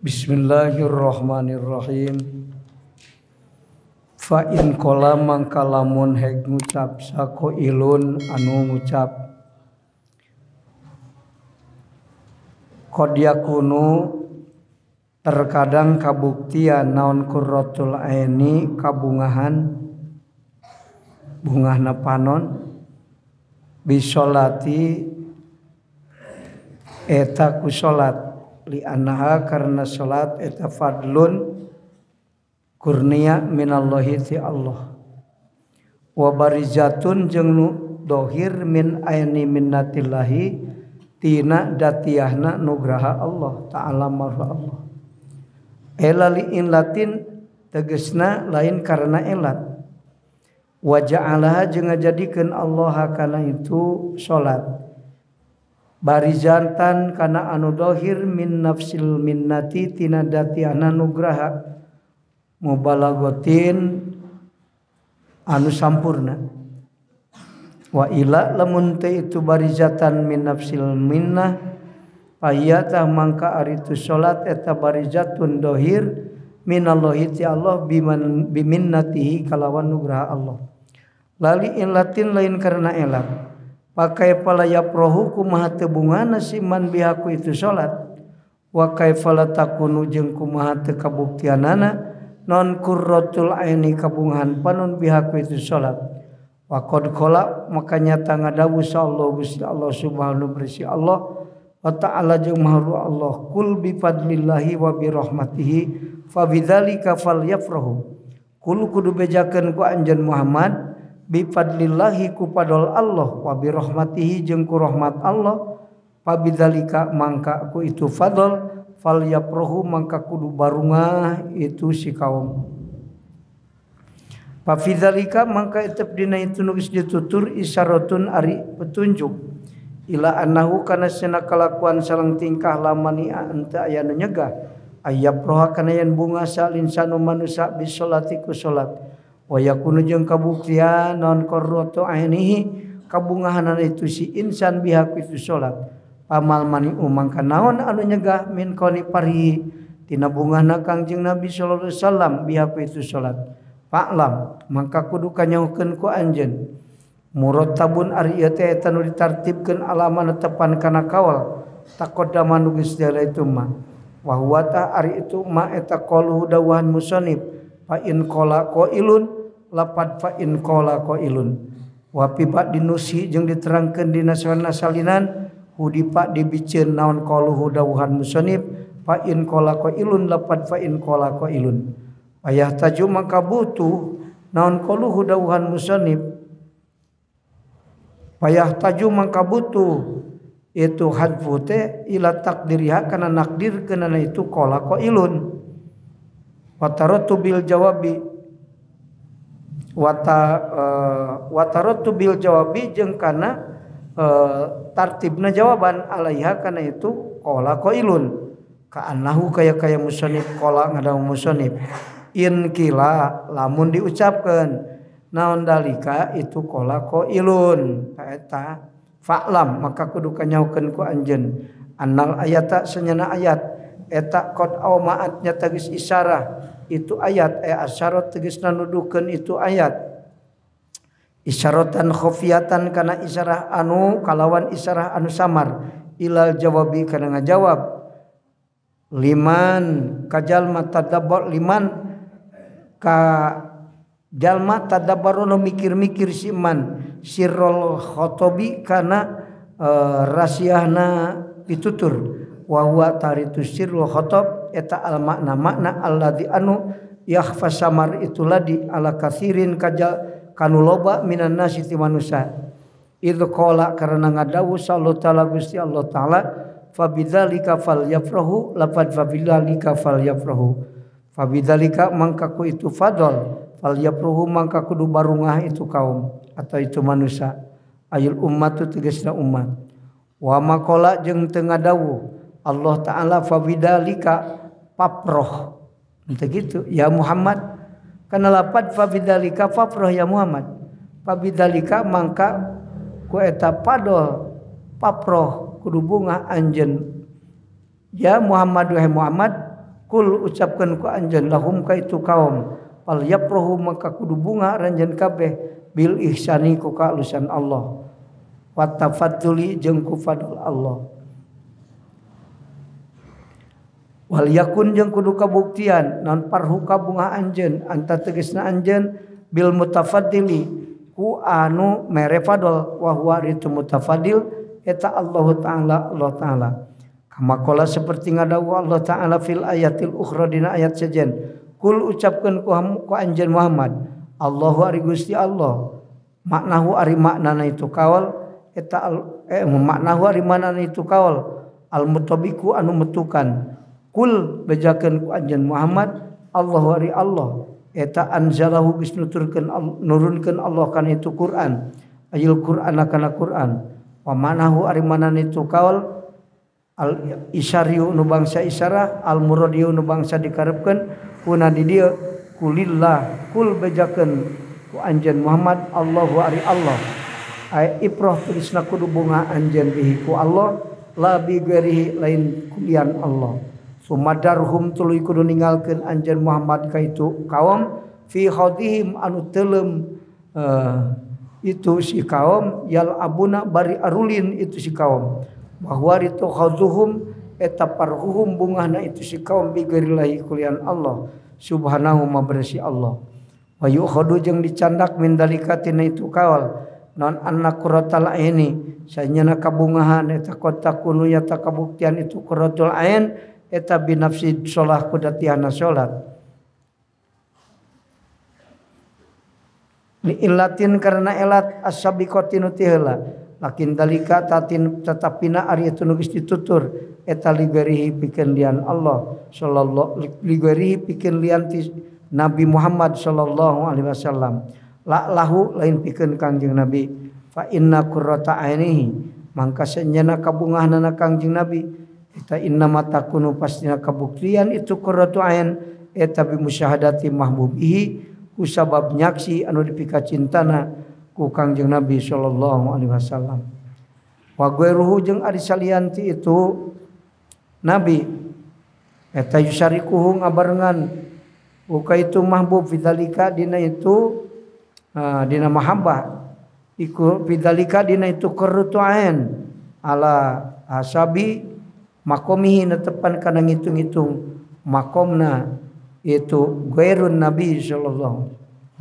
Bismillahirrahmanirrahim. Fa in qala mangka lamun heg ngucap sako ilun anu ngucap qad yakunu terkadang kabuktian naon qurratul aini kabungahan bungahna panon bisolati eta ku salat li annaha karena salat eta fadlun kurnia minallahi ti Allah wa barizatun jeung nu dohir min aini minnatillahi tina datiahna nugraha Allah ta'ala marha Allah elali inlatin tegesna lain karena elat wa ja'alaha jeung ngajadikeun Allah kana itu salat barizantan kana anu dohir min nafsil minnati tina datiahna nugraha mubalagotin anu sampurna wa ila lamun teu itu barizatan min nafsil minnah payatah mangka ari tu salat eta barizatun dohir minallahi ti Allah biman biminnatihi kalawan nugraha Allah lali ilatin lain karena elat pakai pala yaprohu kumaha teu bungana si man bihaku itu salat wa kaifa takunu jeung kumaha teu kabuktianana non qurratul aini kabungahan panon bihaku itu salat wa qad qala maka nyata ngadawu Allah Gusti Allah subhanahu bersih Allah wa ta'ala jeung maha Allah kul bi fadlillahi wa bi rahmatihi fa bidzalika falyafrahu kul kudu bejakeun ku anjeun Muhammad bi fadlillahi ku padol Allah wa bi rahmatihi jeung ku rahmat Allah fa bidzalika mangka ku itu fadl falyaprohu mangka kudu barungah itu si kaum fa fidzalika mangka etep dina itu nu geus ditutur isyaratun ari petunjuk ila annahu kana sena kalakuan salang tingkah lamani ente aya nu nyegah ayaproha kana yen bunga salinsanu manusa bisolati ku salat wa yakunu jeung kabuktian non qurratu ainihi kabungahanan itu si insan bihaku itu salat pamal mani mangka naon anu nyegah min qoni parihi tina bungahna Kangjeng Nabi sallallahu alaihi wasallam bihaku itu salat fa'lam mangka kudu kanyahukeun ku anjeun murattabun ari ieu teh eta nu ditartibkeun alaman tepan kana kawal taqaddama nu geus itu ma wa huwa ta ari itu ma eta qaluhu dawuhan musannif fa in qala qailun lapad fa in qala qailun wa fi ba'dinusi jeung diterangkeun dina salinan hudipa dibiceun naon qaluhu dawuhan musannif fa in qala qailun lapad fa in qala qailun ayah taju maka butuh naon qaluhu dawuhan musannif payah taju mangka butuh itu hadfu teh ila takdiriha kana nakdirkeunana itu qala qailun wataratu bil jawabi wataratu bil jawabi jeung kana tartibna jawaban alaiha kana itu qala qailun kaannahu kaya-kaya musannif qala ngadawu musannif in kila lamun diucapkeun naon dalika itu qala qailun eta fa'lam maka kudu kanyahukeun ku anjeun annal ayata senyana ayat eta qad aumaat nyata geus isyarah itu ayat asyarat tegasna nuduhkeun itu ayat isyaratan khafiyatan kana isyarah anu kalawan isyarah anu samar ilal jawabi kana ngajawab liman kajalma tadabbur liman ka jalma tadabbarono mikir-mikir si man sirrul khotobi kana rasiahna pitutur wa huwa taritu sirrul khotob eta al makna makna alladzi anu yakhfa samar itu ladi ala kathirin kajal kanu loba minan nasi ti manusia idz qala karena ngadawu sallallahu taala Gusti Allah taala fa bidzalika falyafrahu lafad fa bidzalika falyafrahu fa bidzalika mangka ku itu fadl falyafrahu mangka kudu barungah itu kaum atau itu manusia ayul ummatu tegasna umat wa maqala jeung teu ngadawu Allah taala fa bidzalika paproh ente gitu ya Muhammad kana lapad fa bidzalika fafroh ya Muhammad fa bidzalika mangka ku eta padol paproh kudu bunga anjeun ya Muhammad wahai Muhammad Kul ucapkeun ku anjeun lahum ka itu kaum fal yaprohu maka kudu bunga aranjeun kabeh bil ihsani ku kaalusan Allah wa tafadduli jeung ku fadl Allah. Wal yakun jeung kudu kabuktian non parhu kabunga anjeun anta tegasna anjeun bil mutafaddili ku anu mere fadl wa huwa ritu mutafaddil eta Allah taala Allah taala. Kama qala seperti ngadawu Allah taala fil ayatil ukhra dina ayat sejen kul ucapkeun ku anjeun Muhammad Allahu ari Gusti Allah maknahu ari maknana itu kaul eta maknahu ari maknana itu kaul al mutabiku anu metukan kul bejakeun ku anjeun Muhammad Allahu ari Allah eta anzalahu geus nuturkeun nurunkeun Allah kana itu Quran ayil Quran kana Quran wa manahu ari manana itu kaul al isyariu nu bangsa isyarah al muradiu nu bangsa dikarepkeun kuna di dieu kulillah kul bejakeun ku anjeun Muhammad Allahu ari Allah ay ibrah tulisna kudu bunga anjeun bihi ku Allah la bi ghairihi lain kulian Allah. Sumadarhum tuluy kudu ninggalkeun anjeun Muhammad ka itu kaum fi khadihim anu teuleum itu si kaum yal abuna bari arulin itu si kaum bahwa itu khaduhum eta parhuhum bungahna itu si kaum bi ghairillahi kulian Allah subhanahu ma bersi Allah wa yukhadu jeung dicandak min dalika tina itu kaul non anna qurratal aini sanyana kabungahan eta kota kunu nyata kabuktian itu qurratul ain eta binafsi sholah kudatiana sholat liillatin karena elat as-sabiqati nu ti heula lakin dalika tatin tetapina ari itu nu geus ditutur eta ligarihi pikeun lian Allah sallallahu ligarihi pikeun lian ti Nabi Muhammad sallallahu alaihi wasallam la lahu lain pikeun Kangjeng Nabi fa inna qurrata ainihi mangka senyana kabungahnana Kangjeng Nabi eta inna matakunu pastina kabuktian itu qurratu ain eta bi musyahadati mahbubihi ku sabab nyaksi anu dipika cintana ku Kangjeng Nabi sallallahu alaihi wasallam wa ghairuhu jeung ari salianti itu Nabi eta yusarikuhu ngabarengan uka itu mahbub fidzalika dina itu dina mahabbah iku fidzalika dina itu qurratu ain ala hasabi makomihi netepan kana ngitung-ngitung makomna itu ghairun Nabi sallallahu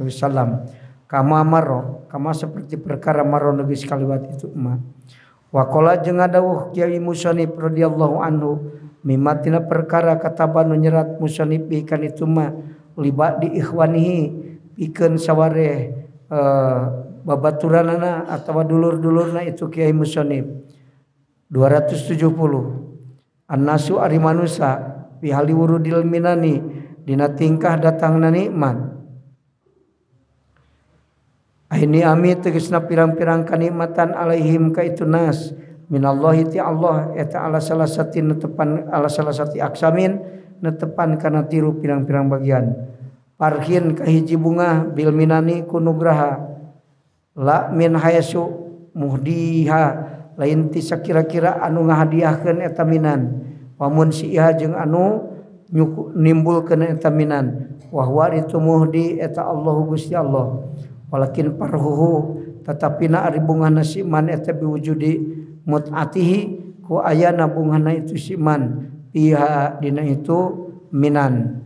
alaihi wasallam kama maro kama seperti perkara maro geus kaliwat itu mah waqala jeung ngadawuh Kiai Musonib radhiyallahu anhu mimatina perkara kataba nu nyerat musonib kan itu mah liba di ikhwanihi pikeun sawareh babaturanana atawa dulur-dulurna itu Kiai Musonib 270 Annasu ari manusa pihali wurudil minani dina tingkah datangna nikmat. Aini ami tegasna pirang-pirang kanikmatan alaihim ka itu nas minallahi ti Allah eta ala salasati netepan ala salasati aksamin netepan kana tilu pirang-pirang bagian. Parhin kahiji bunga bil minani ku nugraha la min hayasu muhdiha lain ti sakira-kira anu ngahadiahkeun eta minan wamun siha jeung anu nimbulkeun eta minan wa huwa itu muhdi eta Allahu Gusti Allah walakin parhuhu tatapina ari bungahna si man eta biwujudi mutatihi ku ayana bungahna itu si man piha dina itu minan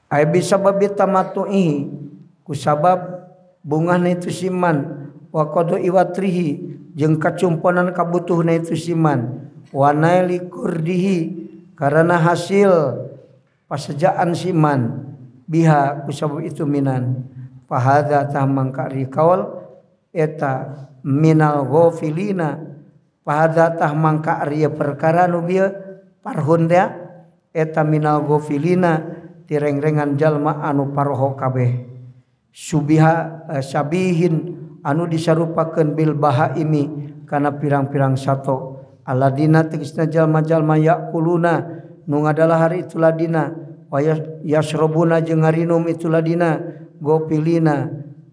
ay bisababi tamatu'i ku sabab bungahna itu siman wa qada iwatrihi jeung kacumponan kabutuhna itu siman wa naili kurdihi karena hasil pasejaan siman biha kusabab itu minan fahadza tah mangka ri kaul eta minal ghafilina fahadza tah mangka ari perkara nu bieu parhun teh eta minal ghafilina tirengrengan jalma anu paroho kabeh subiha sabihin anu disarupakeun bil bahaimi kana pirang-pirang sato aladina tegasna jalma-jalma yakuluna nu ngadalahar itu ladina wa yasrobuna jeung ngarinum itu ladina gopilina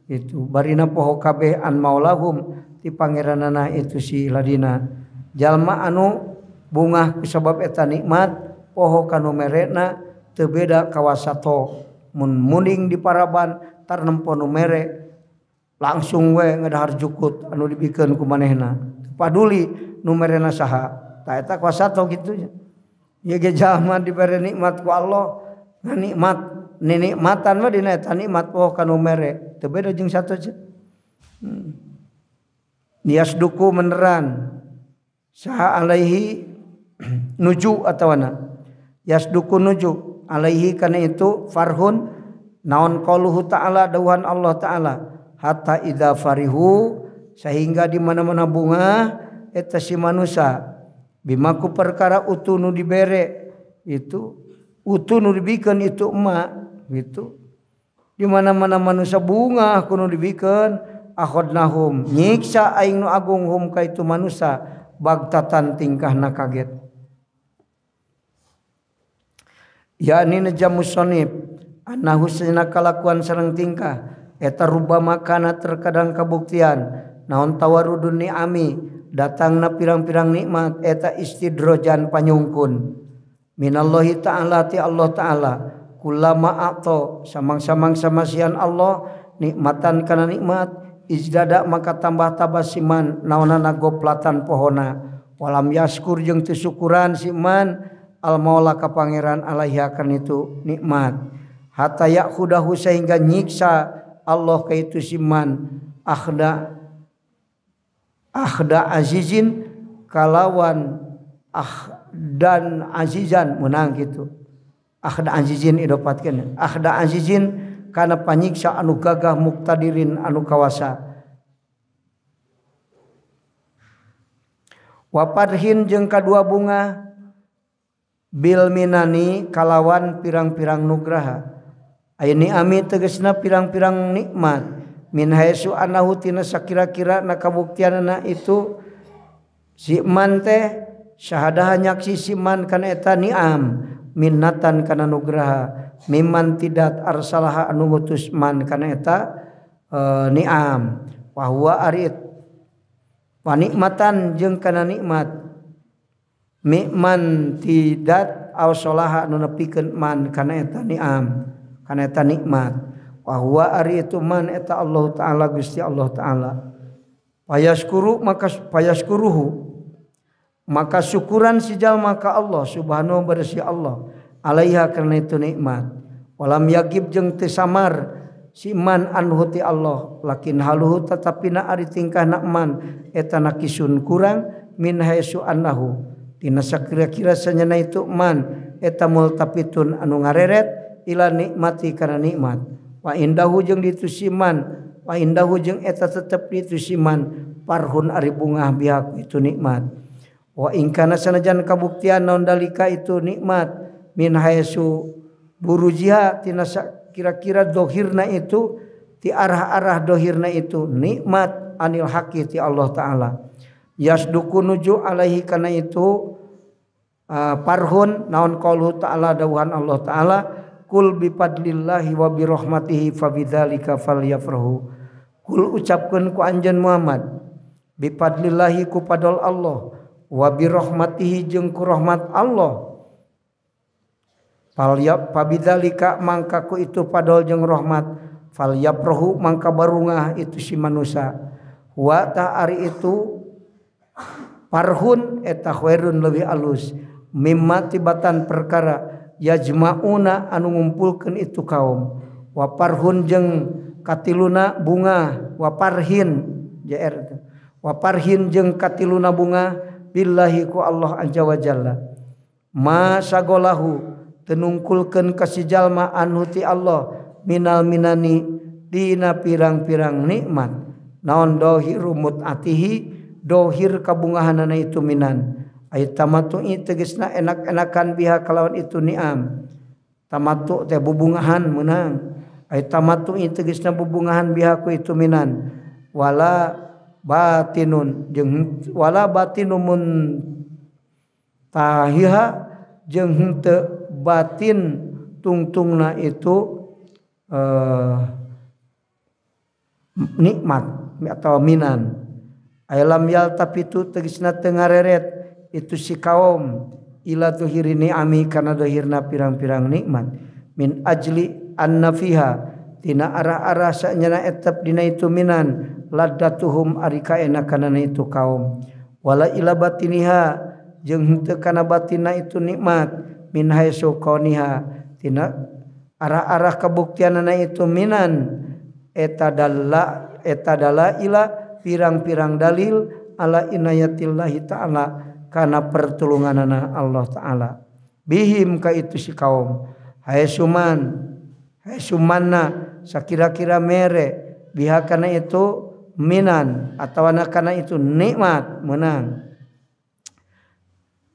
itu barina poho kabeh an maulahum ti pangeranana itu si ladina jalma anu Bungah kusabab eta nikmat poho kanu merena teu beda kawasato mun munding di paraban tar nempo nu mere langsung we ngadahar jukut anu dibikeun ku manehna paduli nu merena saha ta eta kawasato kitu nya. Ieu ge jalma dibere nikmat ku Allah nikmat ninikmatan mah dina eta nikmat poho kanu mere teu beda jeung sato. Nias duku meneran saha alaihi nuju atawana yasduku nuju alaihi kana itu farhun naon qauluhu ta'ala dawuhan Allah ta'ala hatta idza farihu sehingga di mana-mana bunga eta si manusia bimaku perkara utu nu dibere itu utu nu dibikeun itu emak gitu di mana-mana manusia bunga kudu dibikeun akhadnahum nyiksa aing nu agung hum ka itu manusia bagtatan tingkahna kaget. Yani nejam musonib anahu sena kalakuan sareng tingkah eta rubama kana terkadang kabuktian naon tawarudun ni'ami datangna pirang-pirang nikmat eta istidrojan panyungkun minallahi ta'ala ti Allah ta'ala kulama atau samang-samang samasian Allah nikmatan kana nikmat izdada maka tambah tabasiman naonana goplatan pohona walam yaskur jeung teu syukuran siman al maula ka pangeran alaiha kan itu nikmat hatta yakhudahu sehingga nyiksa Allah ka itu siman akhda akhda azizin kalawan dan azizan menang gitu akhda azizin idopatkeun akhda azizin kana panyiksa anu gagah muktadirin anu kawasa waparhin jeung kadua bunga bil minani kalawan pirang-pirang nugraha aya ni'ami tegasna pirang-pirang nikmat min haitsu annahu tina sakira-kira na kabuktianna itu si man teh syahadah nyaksi si man kana eta ni'am minnatan kana nugraha mimman tidak arsalaha anu ngutus man kana eta ni'am wa huwa arid wa nikmatan jeung kana nikmat mimman tidak awsalaha anu nepikeun man kana eta ni'am kana eta nikmat wa huwa ari itu man eta Allah taala Gusti Allah taala payaskuru maka payaskuruhu maka syukuran si jalma ka Allah subhanahu bersih Allah alaiha karena itu nikmat walam yagib jeung teu samar si man anhu ti Allah lakin haluhu tetapi na ari tingkahna man eta nakisun kurang min haitsu annahu tina sakira-kira sanyana itu man eta multapitun anu ngareret ila nikmati kana nikmat wa indahu jeung ditu si man wa indahu jeung eta tetep ditu si man parhun ari bungah bihaku itu nikmat wa in kana sanajan kabuktian naon dalika itu nikmat min haitsu burujiha tina kira-kira dohirna itu ti arah-arah dohirna itu nikmat anil haqi ti Allah taala yasduku nuju alaihi kana itu parhun naon qauluhu ta'ala dawuhan Allah ta'ala kul bi fadlillahi wa bi rahmatihi fabidzalika falyafrahu kul ucapkeun ku anjeun Muhammad bi fadlillahi ku padol Allah wa bi rahmatihi jeung ku rahmat Allah fabidzalika mangka ku itu padol jeung rahmat falyafrahu mangka barungah itu si manusia wa ta ari itu parhun eta khairun leuwih alus mimma tibatan perkara yajmauna anu ngumpulkeun itu kaum wa parhun jeung katiluna bunga wa parhin jr wa parhin jeung katiluna bunga billahi ku Allah azza wa jalla ma sagolahu tenungkulkeun ka si jalma anhu ti Allah minal minani dina pirang-pirang nikmat naon dohiru mutatihi dohir kabungahanana itu minan ay tamatu'i tegasna enak-enakan biha kalawan itu ni'am tamatu teh bubungahan meunang ay tamatu'i tegasna bubungahan biha ku itu minan wala batinun jeung wala batinumun tahiha jeung henteu batin tungtungna itu nikmat atau minan. Aylam yal tapi tu tegasna teu ngareret itu si kaum ila dhuhiri ni'ami kana dhuhirna pirang-pirang nikmat min ajli annafiha tina arah-arah sanyana etep dina itu minan ladatuhum ari kaenakanana itu kaum wala ila batiniha jeung henteu kana batina itu nikmat min haitsu kauniha tina arah-arah kabuktianana itu minan eta dalla ila pirang-pirang dalil ala inayatillahi ta'ala kana pertulunganana Allah ta'ala bihim ka itu si kaum haisuman haisumanna sakira-kira mere biha kana itu minan atawa kana itu nikmat menang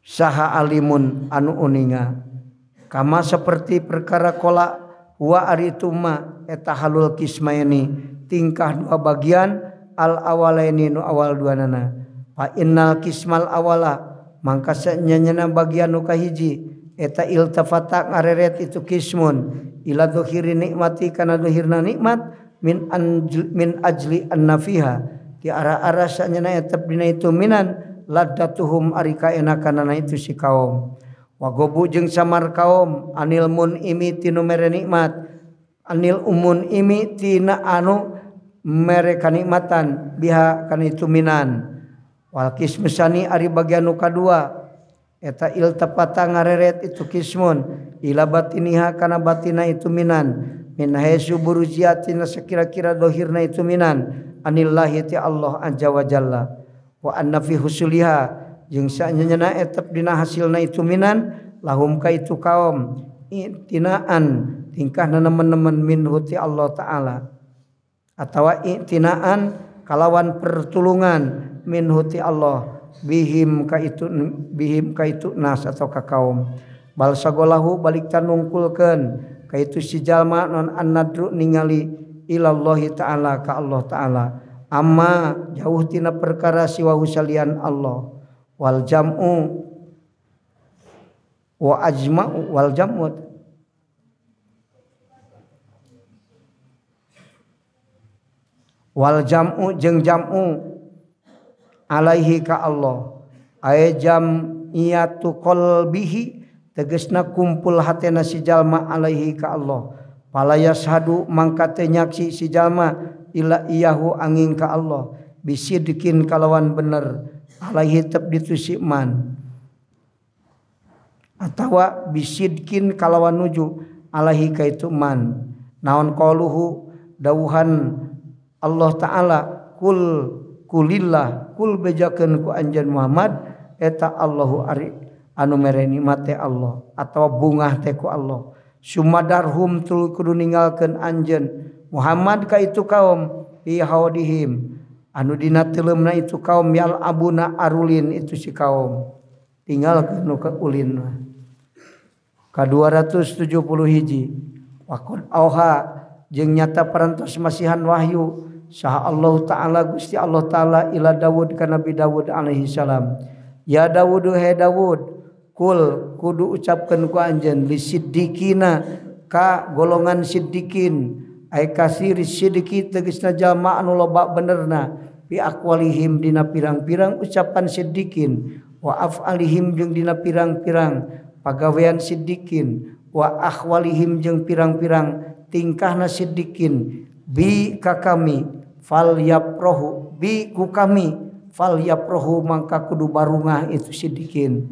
saha alimun anu uninga kama seperti perkara kola wa ari itu ma eta halul kismaini tingkah dua bagian al awalaini nu awal dua nana fa innal kismal awala mangka sanyana bagian nu kahiji eta iltafata ngareret itu kismun ila dhuhiri nikmati kana dhuhirna nikmat min ajli annafiha ti arah-arah sanyana eta dina itu minan ladatuhum ari kaenakanana itu si kaum wagobu jeung samar kaum anil mun imi tinu mere nikmat anil umun imi tina anu mere kanikmatan biha kana itu minan wal kismusani ari bagian nu kadua eta iltafata ngareret itu kismun ila batiniha kana batina itu minan min haitsu buruziatina sakira-kira dohirna itu minan anillahi ti Allah azza wa jalla wa anna fi husuliha jeung sanyana etep dina hasilna itu minan lahum ka itu kaum tinaan tingkahna nemen-nemen minhu ti Allah ta'ala atawa i'tinaan kalawan pertulungan minhu ti Allah bihim ka itu nas atau ka kaum bal sagolahu balik tanungkulkeun ka itu si jalma non annadru ningali ilallahi ta'ala ka Allah ta'ala amma jauh tina perkara siwa salian Allah wal jam'u wa ajma'u wal jam'u wal jam'u jeung jam'u alaihi ka Allah ay jam'iyatu qalbihi tegesna kumpul hatena si jalma alaihi ka Allah fala yashhadu mangka teu nyaksi si jalma illa iyahu angin ka Allah bisidkin kalawan bener alaihi tep ditu si man atawa bisidkin kalawan nuju alaihi ka itu man naon qaluhu dawuhan Allah ta'ala kul kulillah kul bejakeun ku anjeun Muhammad eta Allahu ari anu mere nikmat teh Allah atawa bungah teh ku Allah sumadarhum tuluy kudu ninggalkeun anjeun Muhammad ka itu kaum fi haudihim anu dina teuleumna itu kaum yal abuna arulin itu si kaum tinggalkeun nu ka ulin ka 271 waqad auha jeung nyata parantos masihan wahyu saha Allah ta'ala Gusti Allah ta'ala ila Dawud ka Nabi Dawud alaihi salam ya Dawud he Dawud kul kudu ucapkeun ku anjeun li siddiqina ka golongan siddiqin ay kasiri siddiqi tegasna jalma anu loba benerna bi aqwalihim dina pirang-pirang ucapan siddiqin wa af'alihim jeung dina pirang-pirang pagawean siddiqin wa ahwalihim jeung pirang-pirang tingkahna siddiqin bi ka kami fal yaprohu bi ku kami fal yaprohu mangka kudu barungah itu siddiqin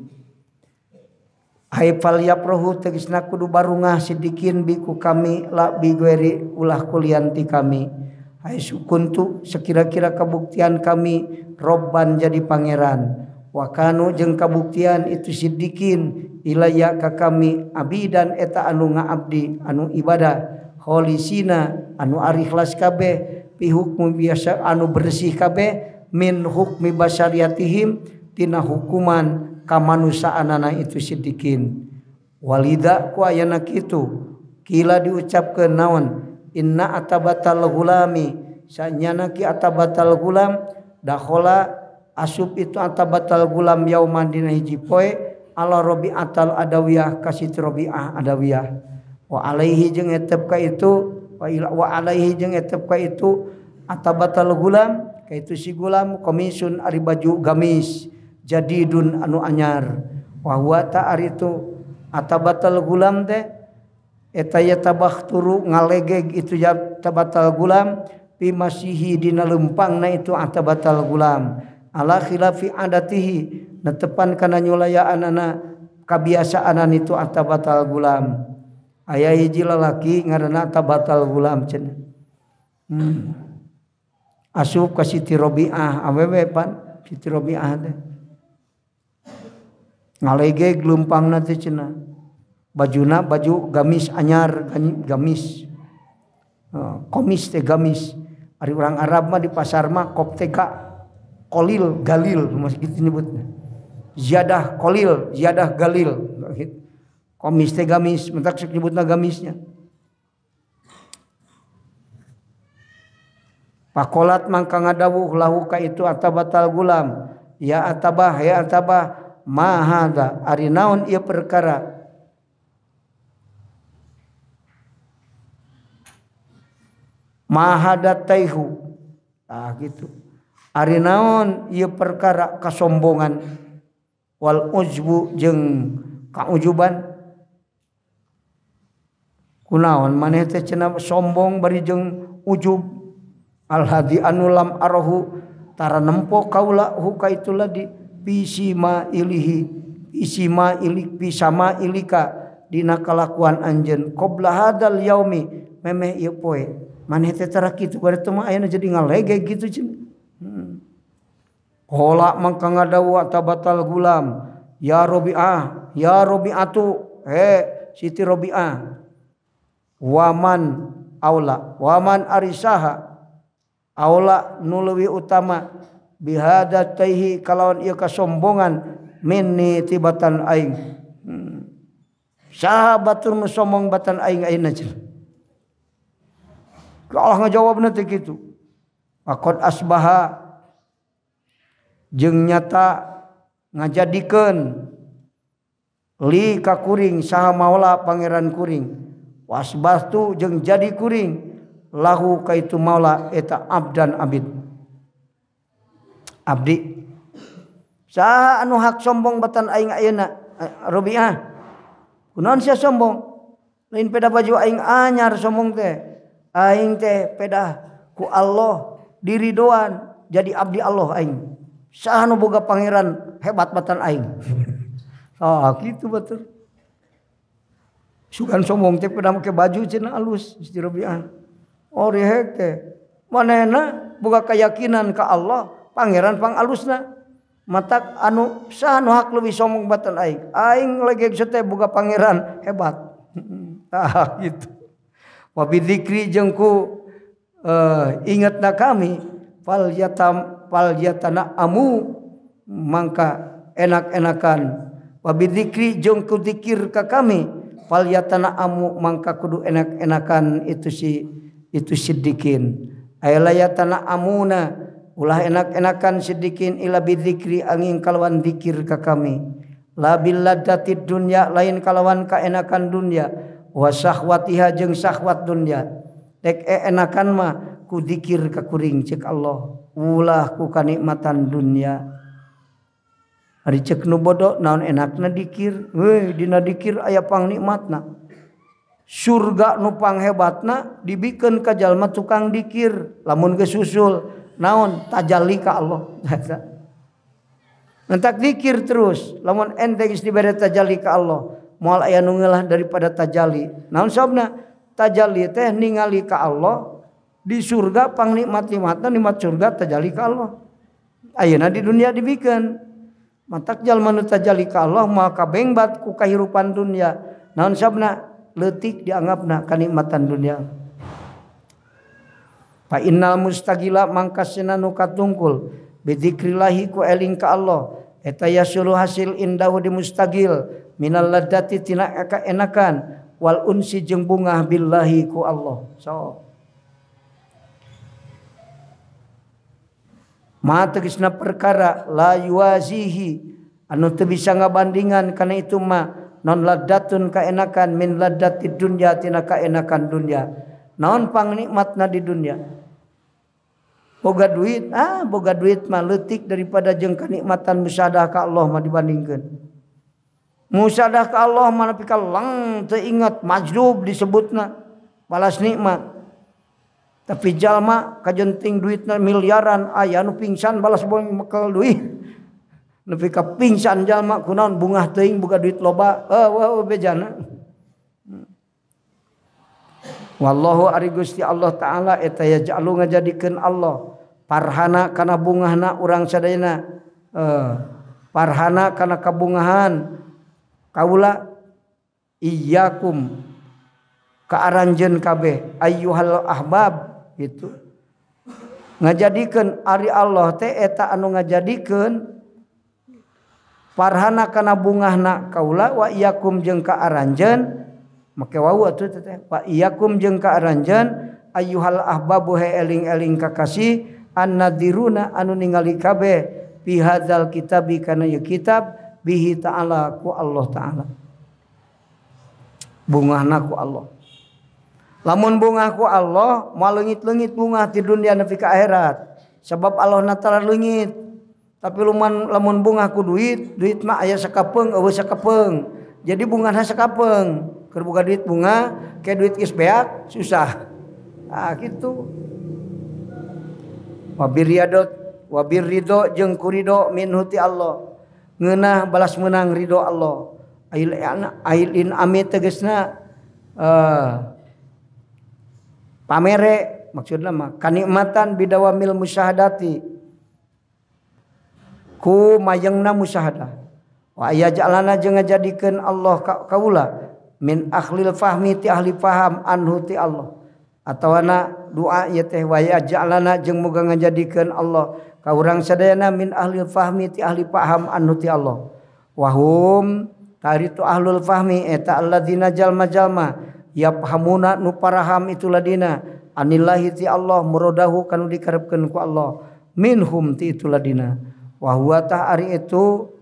ai fal yaprohu tegasna kudu barungah siddiqin bi ku kami la bi gueri ulah kulian ti kami ai sukuntu sekira-kira kabuktian kami robban jadi pangeran wa kanu jeung kabuktian itu siddiqin ilaya ka kami abidan eta anu ngaabdi anu ibadah kholisina anu ari ikhlas kabeh pi hukmu biasa anu bersih kabeh min hukmi basyariatihim tina hukuman kamanusaanana itu siddiqin walida ku ayana kitu kila diucapkeun naon inna atabatal gulami sanyana ki atabatal gulam dakhala asup itu atabatal gulam yauman dina hiji poe ala Rabi'atal Adawiyah kasih Rabi'ah Adawiyah wa alaihi jeung etep ka itu wa alaihi jeung etep ka itu atabatal gulam ka itu si gulam komisun ari baju gamis jadidun anu anyar wa huwa ta'aritu atabatal gulam teh eta yatabakhturu ngalegeg itu tabatal gulam pi masihi dina lempangna itu atabatal gulam ala khilafi adatihi netepan kana nyulayaanana kabiasaanan itu atabatal gulam. Aya hiji lalaki ngaranna tabatal gulam cenah. Asup ka Siti Robiah awewe pan Siti Robiah teh ngalegeg lempangna teh cenah. Bajuna baju gamis anyar gamis. Komis teh gamis. Ari urang Arab mah di pasar mah kop teh kolil galil masih gitu nyebutnya. Ziyadah kolil, ziyadah galil gitu. Komis teh gamis, mentak sok nyebutna gamisnya. Pakolat mangka ngadawuh lahu ka itu atabatal gulam, ya atabah ma hadza ari naon ieu perkara. Ma hadza taihu. Tah gitu. Ari naon ieu perkara kasombongan wal ujbu jeung kaujuban. Kunaon maneh teh cenah sombong bari jeung ujub. Al hadi anu lam arahu tara nempo kaula hu ka itu ladi bisima ilihi bisima ilik bisama ilika dina kalakuan anjeun qabla hadal yaumi memeh ieu poe maneh teh tara kitu bari teh mah ayeuna jadi ngalegeg kitu cenah. Qala mangka ngadawuh tabatal gulam ya Robiah ya Robiatu he Siti Robiah waman aula waman arisaha aula nu leuwih utama bihadataihi kalawan ieu kasombongan minni tibatan aing. Saha batur nu sombong batan aing ayeuna cenah. Allah ngajawabna teh kitu. Faqad asbaha jeung nyata ngajadikeun li ka kuring saha maula pangeran kuring wasbastu jeung jadi kuring lahu kaitu maula eta abdan abid abdi. Saha anu hak sombong batan aing ayeuna Robiah kunaon sia sombong lain peda baju aing anyar sombong teh aing teh peda ku Allah diridoan jadi abdi Allah aing. Saha nu boga pangeran hebat batan aing. Ah kitu batur. Sugan sombong teh peda make baju cenah alus Siti Robiah. Oh rehek teh manehna boga keyakinan ka Allah pangeran pang alusna. Matak anu saha nu hak leuwih sombong batan aing. Aing legeg teh boga pangeran hebat. Tah gitu. Wa bidzikri jeung ku ingatna kami fal yatam fal yatana amu mangka enak-enakan. Wa bidzikri jeung ku zikir ka kami fal yatana amu mangka kudu enak-enakan itu si itu siddiqin. Ayla yatana amuna ulah enak-enakan siddiqin ila bidzikri angin kalawan zikir ka kami. La billadati dunya lain kalawan kaenakan dunya wa syahwatiha jeung syahwat dunya. Dek enakan mah ku zikir ka kuring cek Allah. Ulah ku kanikmatan dunya. Ari cek nu bodoh naon enakna dikir. Weh dina dikir aya pangnikmatna. Surga nu panghebatna dibikeun ka jalma tukang dikir. Lamun geus susul naon tajalli ka Allah. Entak dikir terus lamun ente geus dibere tajalli ka Allah moal aya nu ngeulah daripada tajalli. Naon sababna? Tajalli teh ningali ka Allah di surga pangnikmat-nikmatna nikmat surga tajalli ka Allah. Ayeuna di dunia dibikeun. Matak jalma nu tajalli ka Allah moal kabengbat ku kahirupan dunia. Naon sababna? Leutik dianggapna kanikmatan dunia. Fa innal mustagila mangkasna nu katungkul bidzikrillahi ku eling ka Allah eta yasulu hasil indahu di mustagil minal ladati tina enakan wal unsi jeung bungah billahi ku Allah. So ma tegasna perkara la yuazihi anu teu bisa ngabandingan kana itu ma non ladatun kaenakan min ladati dunya tina kaenakan dunya. Naon pangnikmatna di dunya? Boga duit, boga duit mah leutik daripada jeung kanikmatan musyahadah ka Allah mah dibandingkeun. Musyahadah ka Allah mah nepi ka lang teu ingat majlub disebutna balas nikmat. Tapi jalma kajenting duitna miliaran aya nu pingsan balas boeng mekel duit. Nepi ka pingsan jalma kunaon bungah teuing boga duit loba, heueuh bejana. Wallahu ari Gusti Allah Ta'ala eta yaj'alu ngajadikeun Allah parhana kana bungahna urang sadayana, parhana kana kabungahan kaula iyyakum ka aranjeun kabeh ayyuhal ahbab gitu. Ngajadikeun ari Allah teh eta anu ngajadikeun parhana kana bungahna kaula wa iyyakum jeung ka aranjeun make wau atuh teh wa iyyakum jeung ka aranjeun ayyuhal ahbabu he eling-eling kakasih annadiruna anu ningali kabeh fi hadzal kitabi kana ieu kitab bihi ta'ala ku Allah Ta'ala. Bungahna ku Allah. Lamun bungah ku Allah moal leungit-leungit bungah ti dunia nepi ka akhirat. Sebab Allah na tara leungit. Tapi lamun bungah ku duit, duit mah aya sakapeung eueuh sakapeung. Jadi bungahna sakapeung. Keur boga duit bunga, kayak duit geus beak susah. Ah gitu. Wabir wabir ridho jeung ku ridho minhu ti Allah. Ngeunah balas meunang ridho Allah. Ail ailin ami tegasna pamere maksudna mah kanikmatan bidawamil musyahadati ku mayengna musyahadah. Wa ayaj'alana jeung ngajadikeun Allah kaula min ahlil fahmi ti ahli faham anhu ti Allah. Atawana doa ieu teh wa yaj'alana jeung muga ngajadikeun Allah ka urang sadayana min ahlil fahmi ti ahli paham anhu ti Allah. Wahum taritu ahlul fahmi eta alladzina jalma-jalma yaphamuna nu paraham itu ladina anillahi ti Allah muradahu kanu dikarepkeun ku Allah minhum ti itu ladina. Wa huwa tah ari itu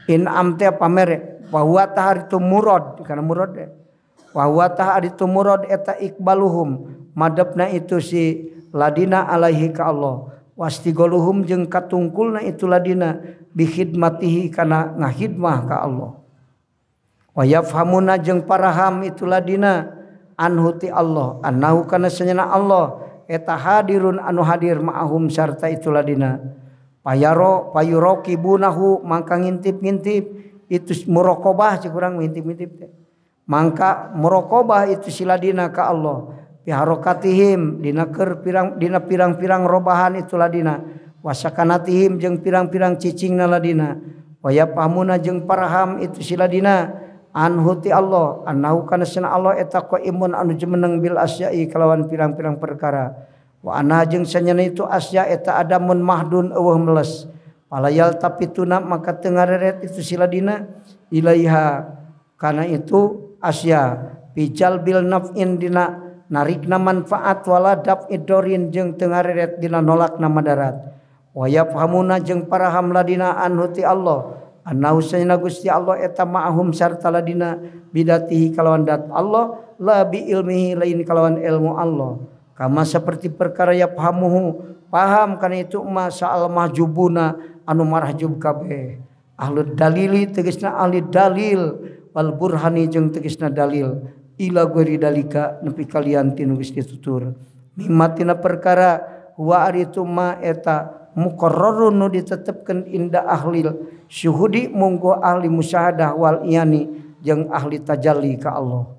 in'am teh pamere wa huwa tah ari tu murad kana murad teh wa huwa tah ari tu murad eta ikbaluhum madepna itu si ladina alaihi ka Allah wastigoluhum jeung katungkulna itu ladina bi khidmatihi kana ngahidmah ka Allah wa yafhamuna jeung paraham itu ladina anhu ti Allah annahu kana sanyana Allah eta hadirun anu hadir ma'ahum sarta itu ladina payaro payurokibunahu mangka ngintip-ngintip itu muraqabah cek urang ngintip-ngintip teh mangka muraqabah itu siladina ka Allah biharokatihim dina keur pirang dina pirang-pirang robahan itu ladina wasakanatihim jeung pirang-pirang cicingna ladina wayafhamuna jeung paraham itu siladina anhu ti Allah annahu kana sana Allah eta qaimun anu jumeneng bil asyai kalawan pirang-pirang perkara wa anna jeung sanyana itu asya eta adamun mahdun eueuh meles palayal tapi tuna maka teu ngareret itu siladina ilaiha kana itu asya pijal bil naf'in dina narikna manfaat wala daf'idorin jeung teu ngareret dina nolakna madarat wa yafhamuna jeung paraham ladina anhu ti Allah annahu sanyana Gusti Allah eta ma'ahum sarta ladina bidatihi kalawan dat Allah la bi ilmihi lain kalawan ilmu Allah kama seperti perkara yafhamuhu paham kana itu ma sa'al mahjubuna anu marhjub kabeh ahlu dalili tegasna ahli dalil wal burhani jeung tegasna dalil ila ghairi dalika nepi kalian tinu geus ditutur mimma tina perkara wa ari itu ma eta muqarrarun nu ditetepkeun inda ahlil syuhudi munggo ahli musyahadah wal iyani jeung ahli tajalli ka Allah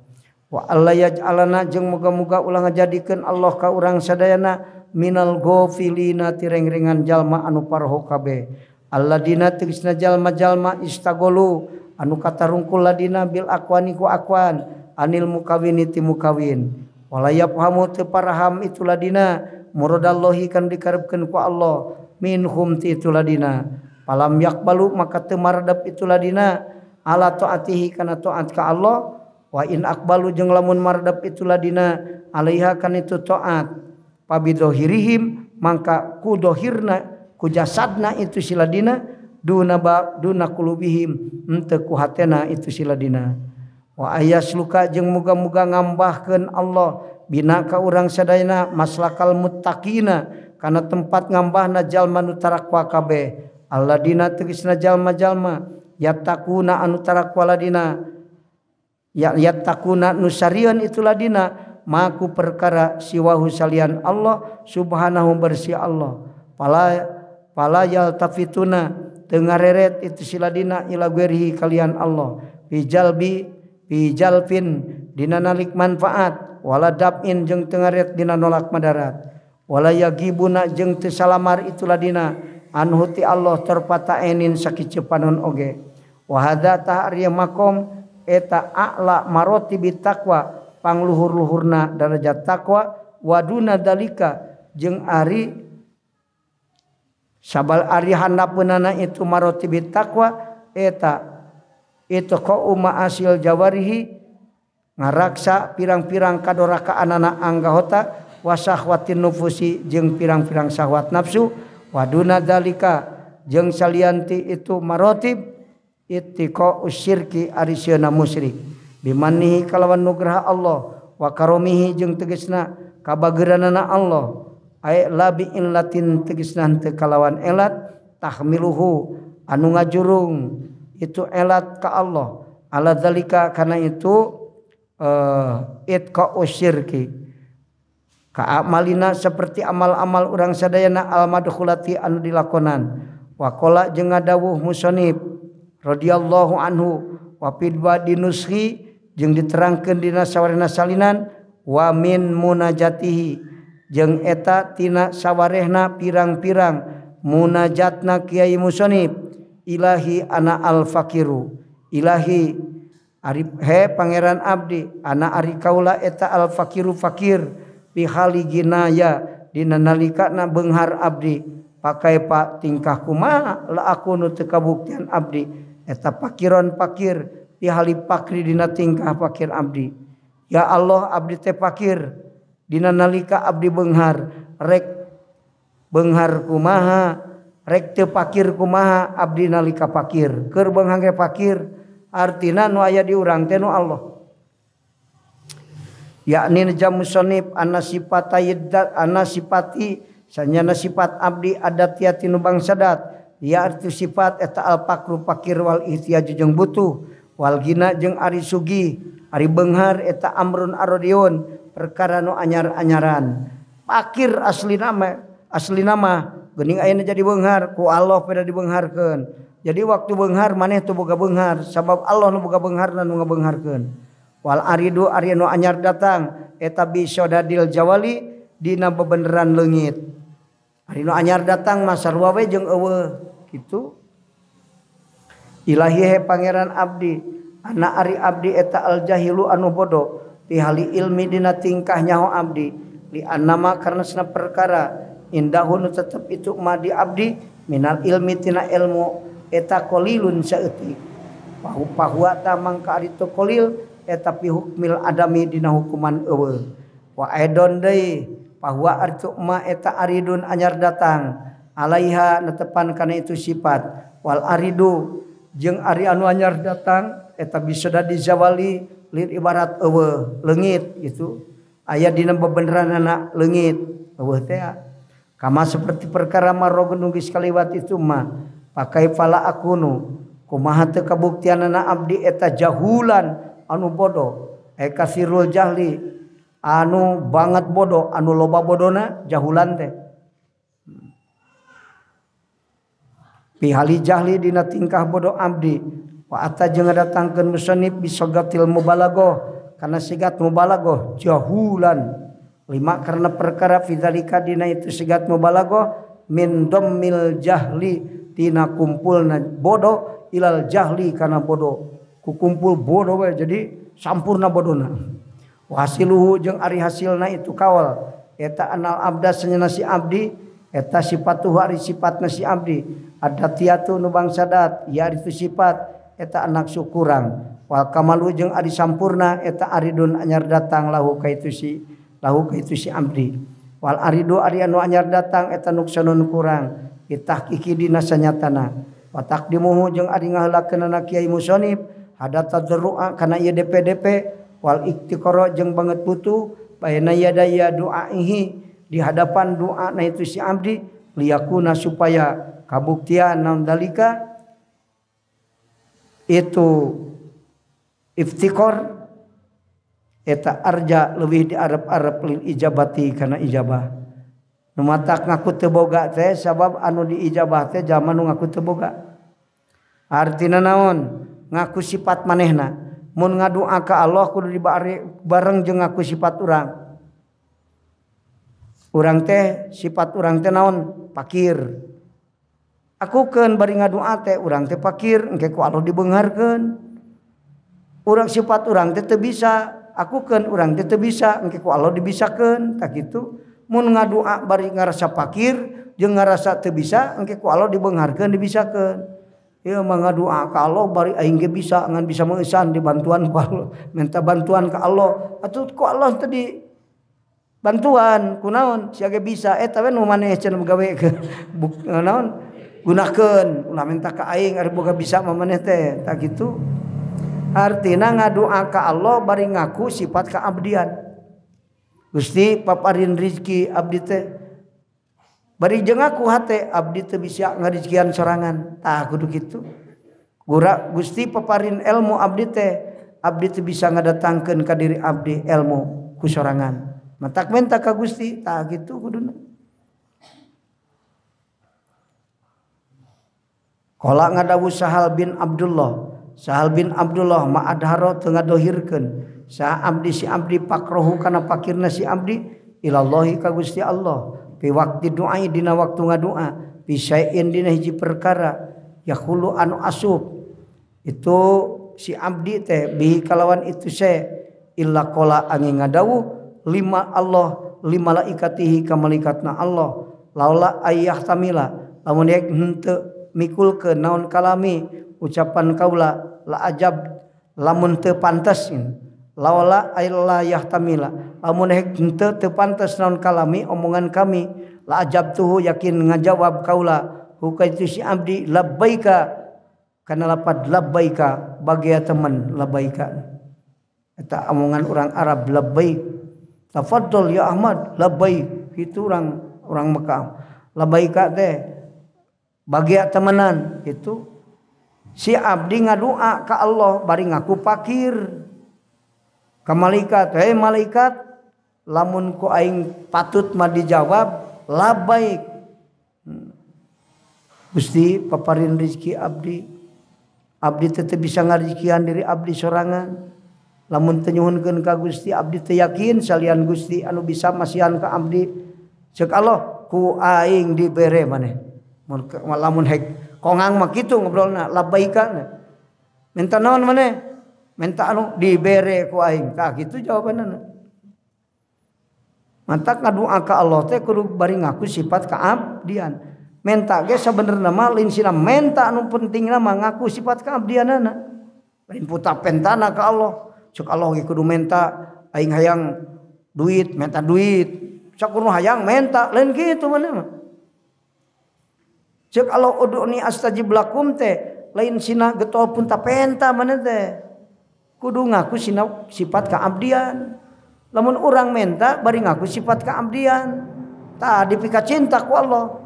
wa alla yaj'alana jeung muga-muga ulah ngajadikeun Allah ka urang sadayana minal ghafilina tirengrengan jalma anu parho kabeh alladina tegasna jalma-jalma istagolu anu katarungkul ladina bil aqwani ku aqwan anil mukawini ti mukawin wala yafhamu teu paraham itu ladina muradallahi kan dikarepkeun ku Allah minhum ti itu ladina palam yakbalu maka teu maradep itu ladina ala taatihi kana taat ka Allah wa in akbalu jeung lamun maradep itu ladina alaiha kan itu taat pabidohirihim mangka ku dohirna ku jasadna itu siladina duna ba duna kulubihim henteu ku hatena itu siladina wa ayasluka jeung muga-muga ngambahkeun Allah bina ka urang sadayana maslakal muttaqina kana tempat ngambahna jalma nu tarakwa kabeh alladina tegasna jalma-jalma yattaquna anu tarakwa ladina ya yattaquna nu sarieun itu ladina maku perkara siwahu salian Allah subhanahu bersih Allah pala yaltafituna teu ngareret itu siladina ila guerihi kalian Allah bijalbi bijalpin dina nalik manfaat wala dabin jeung teu ngaret dina nolak madarat wala yagibuna jeung teu salamar itu ladina anhu ti Allah terpataenin sakicepanon oge wa hadza ta'riya makom eta a'la maratibi taqwa pangluhur-luhurna darajat takwa waduna dalika jeung ari sabal ari handapeunana itu maratibi takwa eta itu qau ma'asil jawarihi ngaraksa pirang-pirang kadorakaanana anggahota wasahwatin nufusi jeung pirang-pirang syahwat nafsu waduna dalika jeung salianti itu marotib ittiqa usyirki ari sieuna musyrik bimanihi kalawan nugraha Allah wa karomihi jeung tegasna kabageuranana Allah ay labi illatin tegasna henteu kalawan elat tahmiluhu anu ngajurung itu elat ka Allah ala zalika kana itu itqa usyirki ka amalina seperti amal-amal urang sadayana al madkhulati anu dilakonan waqala jeung ngadawuh musonib radhiyallahu anhu wa fil dinushi jeung diterangkeun dina sawarehna salinan wa min munajatihi jeung eta tina sawarehna pirang-pirang munajatna kiai musonib ilahi ana al fakiru ilahi ari he pangeran abdi ana ari kaula eta al fakiru fakir pihali ginaya dina nalikana beunghar abdi pakai pak tingkah kumaha la aku nu teu kabuktian abdi eta pakiron pakir pihali pakri dina tingkah pakir abdi ya Allah abdi teh pakir dina nalika abdi beunghar rek beunghar kumaha rek teu pakir kumaha abdi nalika pakir keur beunghar ge pakir artina nu aya di urang teh nu Allah yakni jam musonib anna sifata anna sifati sanyana sifat abdi adat nu bangsa dat ya arti sifat eta al pakru pakir wal ihtiyaj jeung butuh wal gina jeung ari sugih ari beunghar eta amrun arodion perkara nu anyar-anyaran pakir asli nama geuning ayeuna jadi beunghar ku Allah pada dibeungharkeun jadi waktu beunghar maneh teu boga beunghar sabab Allah nu boga beungharna nu ngabeungharkeun wal aridu ari nu anyar datang eta bisodadil jawali dina bebeneran leungit ari nu anyar datang mah sarua we jeung eueuh kitu ilahi he pangeran abdi ana ari abdi eta al jahilu anu bodoh pihali ilmi dina tingkah nyaho abdi li annama karena sena perkara indahu nu tetep itu ma di abdi minal ilmi tina ilmu eta qalilun saeutik pahu-pahuwa ta mangka ari tu qalil eta pi hukmil adami dina hukuman eueuh wa aidon deui pahuwa artu ma eta aridun anyar datang alaiha netepan kana itu sifat wal aridu jeung ari anu anyar datang eta bisa di zawali lir ibarat eueuh leungit gitu aya dina bebeneranana leungit eueuh teh kama seperti perkara marogeun nu geus kaliwat itu mah pakai fala akunu kumaha teu kabuktianana abdi eta jahulan anu bodoh kasirul jahli anu banget bodoh anu loba bodona jahulan teh pihali jahli dina tingkah bodoh abdi wa ata jeung ngadatangkeun musannif bisogatil mubalaghah kana sigat mubalaghah jahulan lima karena perkara fidzalika dina itu sigat mubalaghah min dhammil jahli tina kumpulna bodoh ilal jahli kana bodoh kukumpul bodoh we jadi sampurna bodona wasiluhu jeung ari hasilna itu kawal eta anal abda sanyana si abdi eta sifatuhu ari sifatna si abdi adatiyatu nu bangsa dat ya ari itu sifat eta anak syukurang wal kamalu jeung ari sampurna eta aridun anyar datang lahu ka itu si abdi wal aridu ari anu anyar datang eta nuksanun kurang bitahqiqi dina sanyatana wa taqdimuhu jeung ari ngaheulakeunana kiai musonib hada tadarrua kana ieu DPDP wal iktiqara jeung banget butuh baina yadaya du'aihi di hadapan doa na itu si abdi liyakuna supaya kabuktian naon dalika itu iftikor eta arja leuwih diarep-arep lil ijabati kana ijabah. Nu matak ngaku teu boga teh sabab anu diijabah teh jalma nu ngaku teu boga. Artina naon? Ngaku sifat manehna. Mun ngadua ka Allah kudu bareng jeung ngaku sifat urang. Urang teh sifat urang teh naon? Pakir. Akukeun bari ngadua teh urang teh pakir engke ku Allah dibeungharkeun. Urang sifat urang teh teu bisa, akukeun urang teh teu bisa engke ku Allah dibisakeun tah kitu. Mun ngadua bari ngarasa pakir jeung ngarasa teu bisa engke ku Allah dibeungharkeun dibisakeun. Ieu mah ngadua ka Allah bari aing ge bisa ngan bisa meusan dibantuan ku Allah, minta bantuan ka Allah. Atuh ku Allah teh di bantuan kunaon sia ge bisa eta we nu maneh cenah gawe naon gunakeun ulah minta ka aing ari boga bisa mah maneh teh tah kitu. Artina ngadua ka Allah bari ngaku sifat kaabdian. Gusti paparin rizki abdi teh bari jeung ngaku hate abdi teu bisa ngarizkian sorangan tah kudu kitu. Gura Gusti paparin ilmu abdi teh abdi teu bisa ngadatangkeun ka diri abdi ilmu ku sorangan. Matak minta ka Gusti tah kitu kuduna. Qala ngadawu Sahal bin Abdullah, Sahal bin Abdullah ma'adharo teu ngadohirkeun sa abdi si abdi pakrohu kana pakirna si abdi ilallahi ka Gusti Allah fi waqti du'a dina waktu ngadua fi syai'in dina hiji perkara yaqulu anu asub itu si abdi teh bihi kalawan itu se illa qala angin ngadawuh lima Allah lima malaikatihi ka malaikatna Allah laula ayyah tamila lamun yek henteu mikulkeun naon kalami ucapan kaula la ajab lamun teu pantes laula ayyah yahtamila lamun henteu teu pantes naon kalami omongan kami la ajab tuhu yakin ngajawab kaula huka itu si abdi labbaika kana lapad labbaika bagia teman labbaika eta omongan orang Arab labbaik tafaddal ya Ahmad labbaik itu orang Mekah labbaika teh bagia temenan itu si abdi ngadua ka Allah bari ngaku pakir ka malaikat, hei malaikat lamun ku aing patut mah dijawab labbaik. Gusti paparin rizki abdi, abdi teu bisa ngarizkian diri abdi sorangan. Lamun teu nyuhunkeun ka Gusti abdi teu yakin salian Gusti anu bisa masihan ka abdi. Ceuk Allah ku aing dibere maneh. Mun lamun hek kongang mah kitu ngobrolna labbaika. Minta naon maneh? Minta anu dibere ku aing. Tah kitu jawabanna. Mantak ngadua ka Allah teh kudu bari ngaku sifat kaabdian. Menta ge sabenerna mah lain sina menta anu pentingna mah ngaku sifat kaabdianana. Lain puta pentana ka Allah. Cek Allah ge kudu menta aing hayang duit, menta duit. Cek kudu hayang menta, lain kitu maneh mah. Cek Allah ud'uni astajib lakum teh lain sina getol punta penta maneh teh. Kudu ngaku sina sifat kaabdian. Lamun urang menta bari ngaku sifat kaabdian. Tah dipika cinta ku Allah.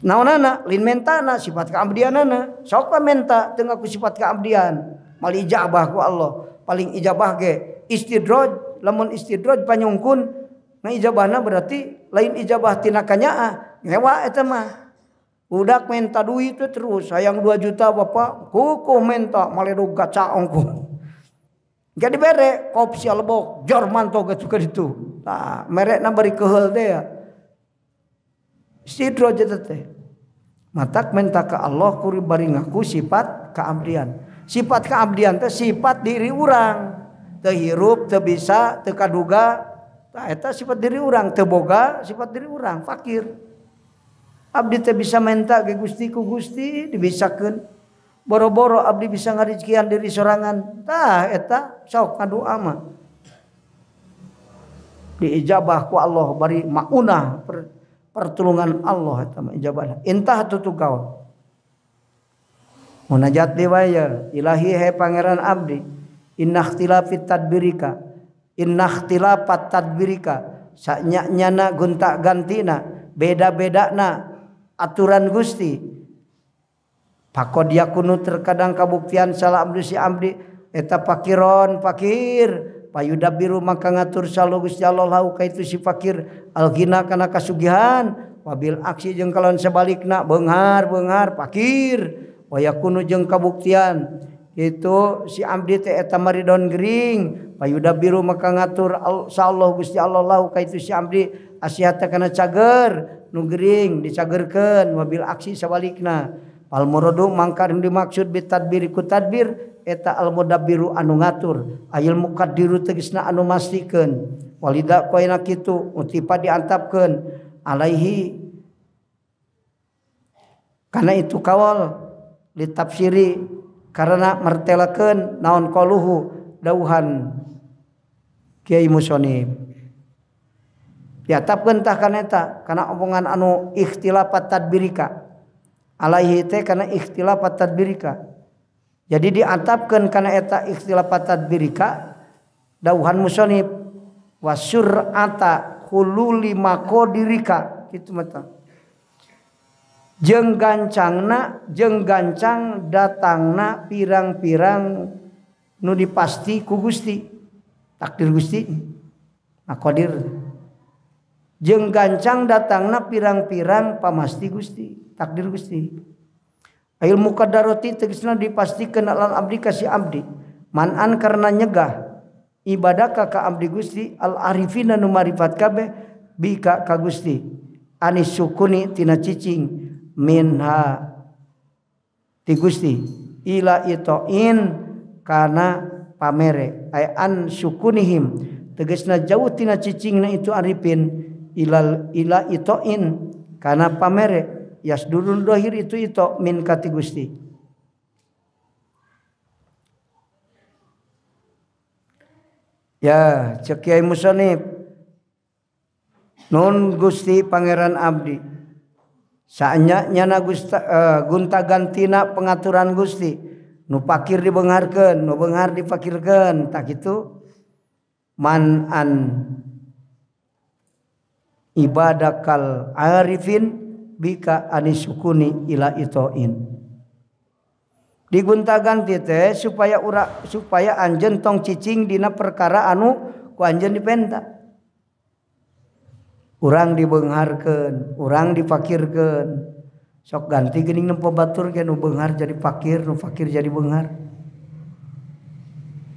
Naonana lain mentana sifat kaabdianana. Sok menta teu ngaku sifat kaabdian. Mal ijabah ku Allah. Paling ijabah ge istidraj, lamun istidraj panyungkun ngaijabahna berarti lain ijabah tina kanyaah, ngewa eta mah. Budak menta duit terus, hayang 2 juta bapak, kukuh menta maledog gaca ongkoh. Gak dibere, kop sia lebok, Jerman to geus suka ditu. Tah, merekna bari keheul teh ya. Istidraj eta teh. Matak menta ka Allah kudu bari ngaku sifat kaabdian. Sifat kaabdian teh sifat diri urang. Teu hirup, teu bisa, teu kaduga. Tah eta sifat diri urang, teu boga sifat diri urang, fakir. Abdi teh bisa menta ke Gusti ku Gusti dibisakeun. Boro-boro abdi bisa ngarizkian diri sorangan. Tah eta sok ngadua mah. Diijabah ku Allah bari maunah pertolongan Allah eta mah ijabahna. Intah tutukaw. Munajat dewa ya ilahi he pangeran abdi inna ikhtilafit tadbirika Inna ikhtilafat tadbirika sanyana gonta gantina beda-bedana aturan Gusti. Pakod yakunu terkadang kabuktian salah abdi si abdi eta pakiron pakir payudabiru maka ngatur salo Gusti Allah lahu ka itu si fakir alghina kana kasugihan wabil aksi jeung kalon sebalikna beunghar fakir wayakunu jeung kabuktian itu si abdi teh eta maridon gering payudabiru maka ngatur sallallahu Gusti Allah lahu ka itu si abdi asihata kana cager nu gering dicagerkeun wabil aksi sabalikna fal muradu mangka dimaksud bitadbir ku tadbir eta al mudabbiru anu ngatur ayil muqaddiru tegasna anu mastikeun walida koena kitu utipa diantapkeun alaihi karena itu kawal ditafsiri karena mertelakeun naon qaluhu dauhan Kiai Musonib diatapkeun tah kana eta kana omongan anu ikhtilafat tadbirika alaihi teh kana ikhtilafat tadbirika. Jadi diantapkeun kana eta ikhtilafat tadbirika dauhan musonib wasur'ata hululi maqadirika kitu mata. Jeung gancangna jeung gancang datangna pirang-pirang nu dipasti ku Gusti takdir Gusti maqadir. Jeung gancang datangna pirang-pirang pamasti Gusti takdir Gusti. Ail muqaddarati tegasna dipastikan alal abdi ka si abdi manan karena nyegah ibadah ka abdi Gusti al arifina nu marifat kabeh bika ka Gusti anis sukuni tina cicing minha ti Gusti ila itoin kana pamere ay an sukunihim tegasna jauh tina cicingna itu arifin ilal ila itoin kana pamere yasdurun dohir itu ito min kati Gusti. Ya cek Kiai Musonib nun Gusti Pangeran Abdi saanya nyana gunta gantina pengaturan Gusti nu pakir dibeungharkeun nu beunghar dipakirkeun tak kitu man an ibadakal arifin bika anisukuni ila itoin digunta ganti teh supaya ura supaya anjeun tong cicing dina perkara anu ku anjeun dipenta. Urang dibeungharkeun, urang dipakirkeun. Sok ganti geuning nempo batur ge nu beunghar jadi fakir, nu fakir jadi beunghar.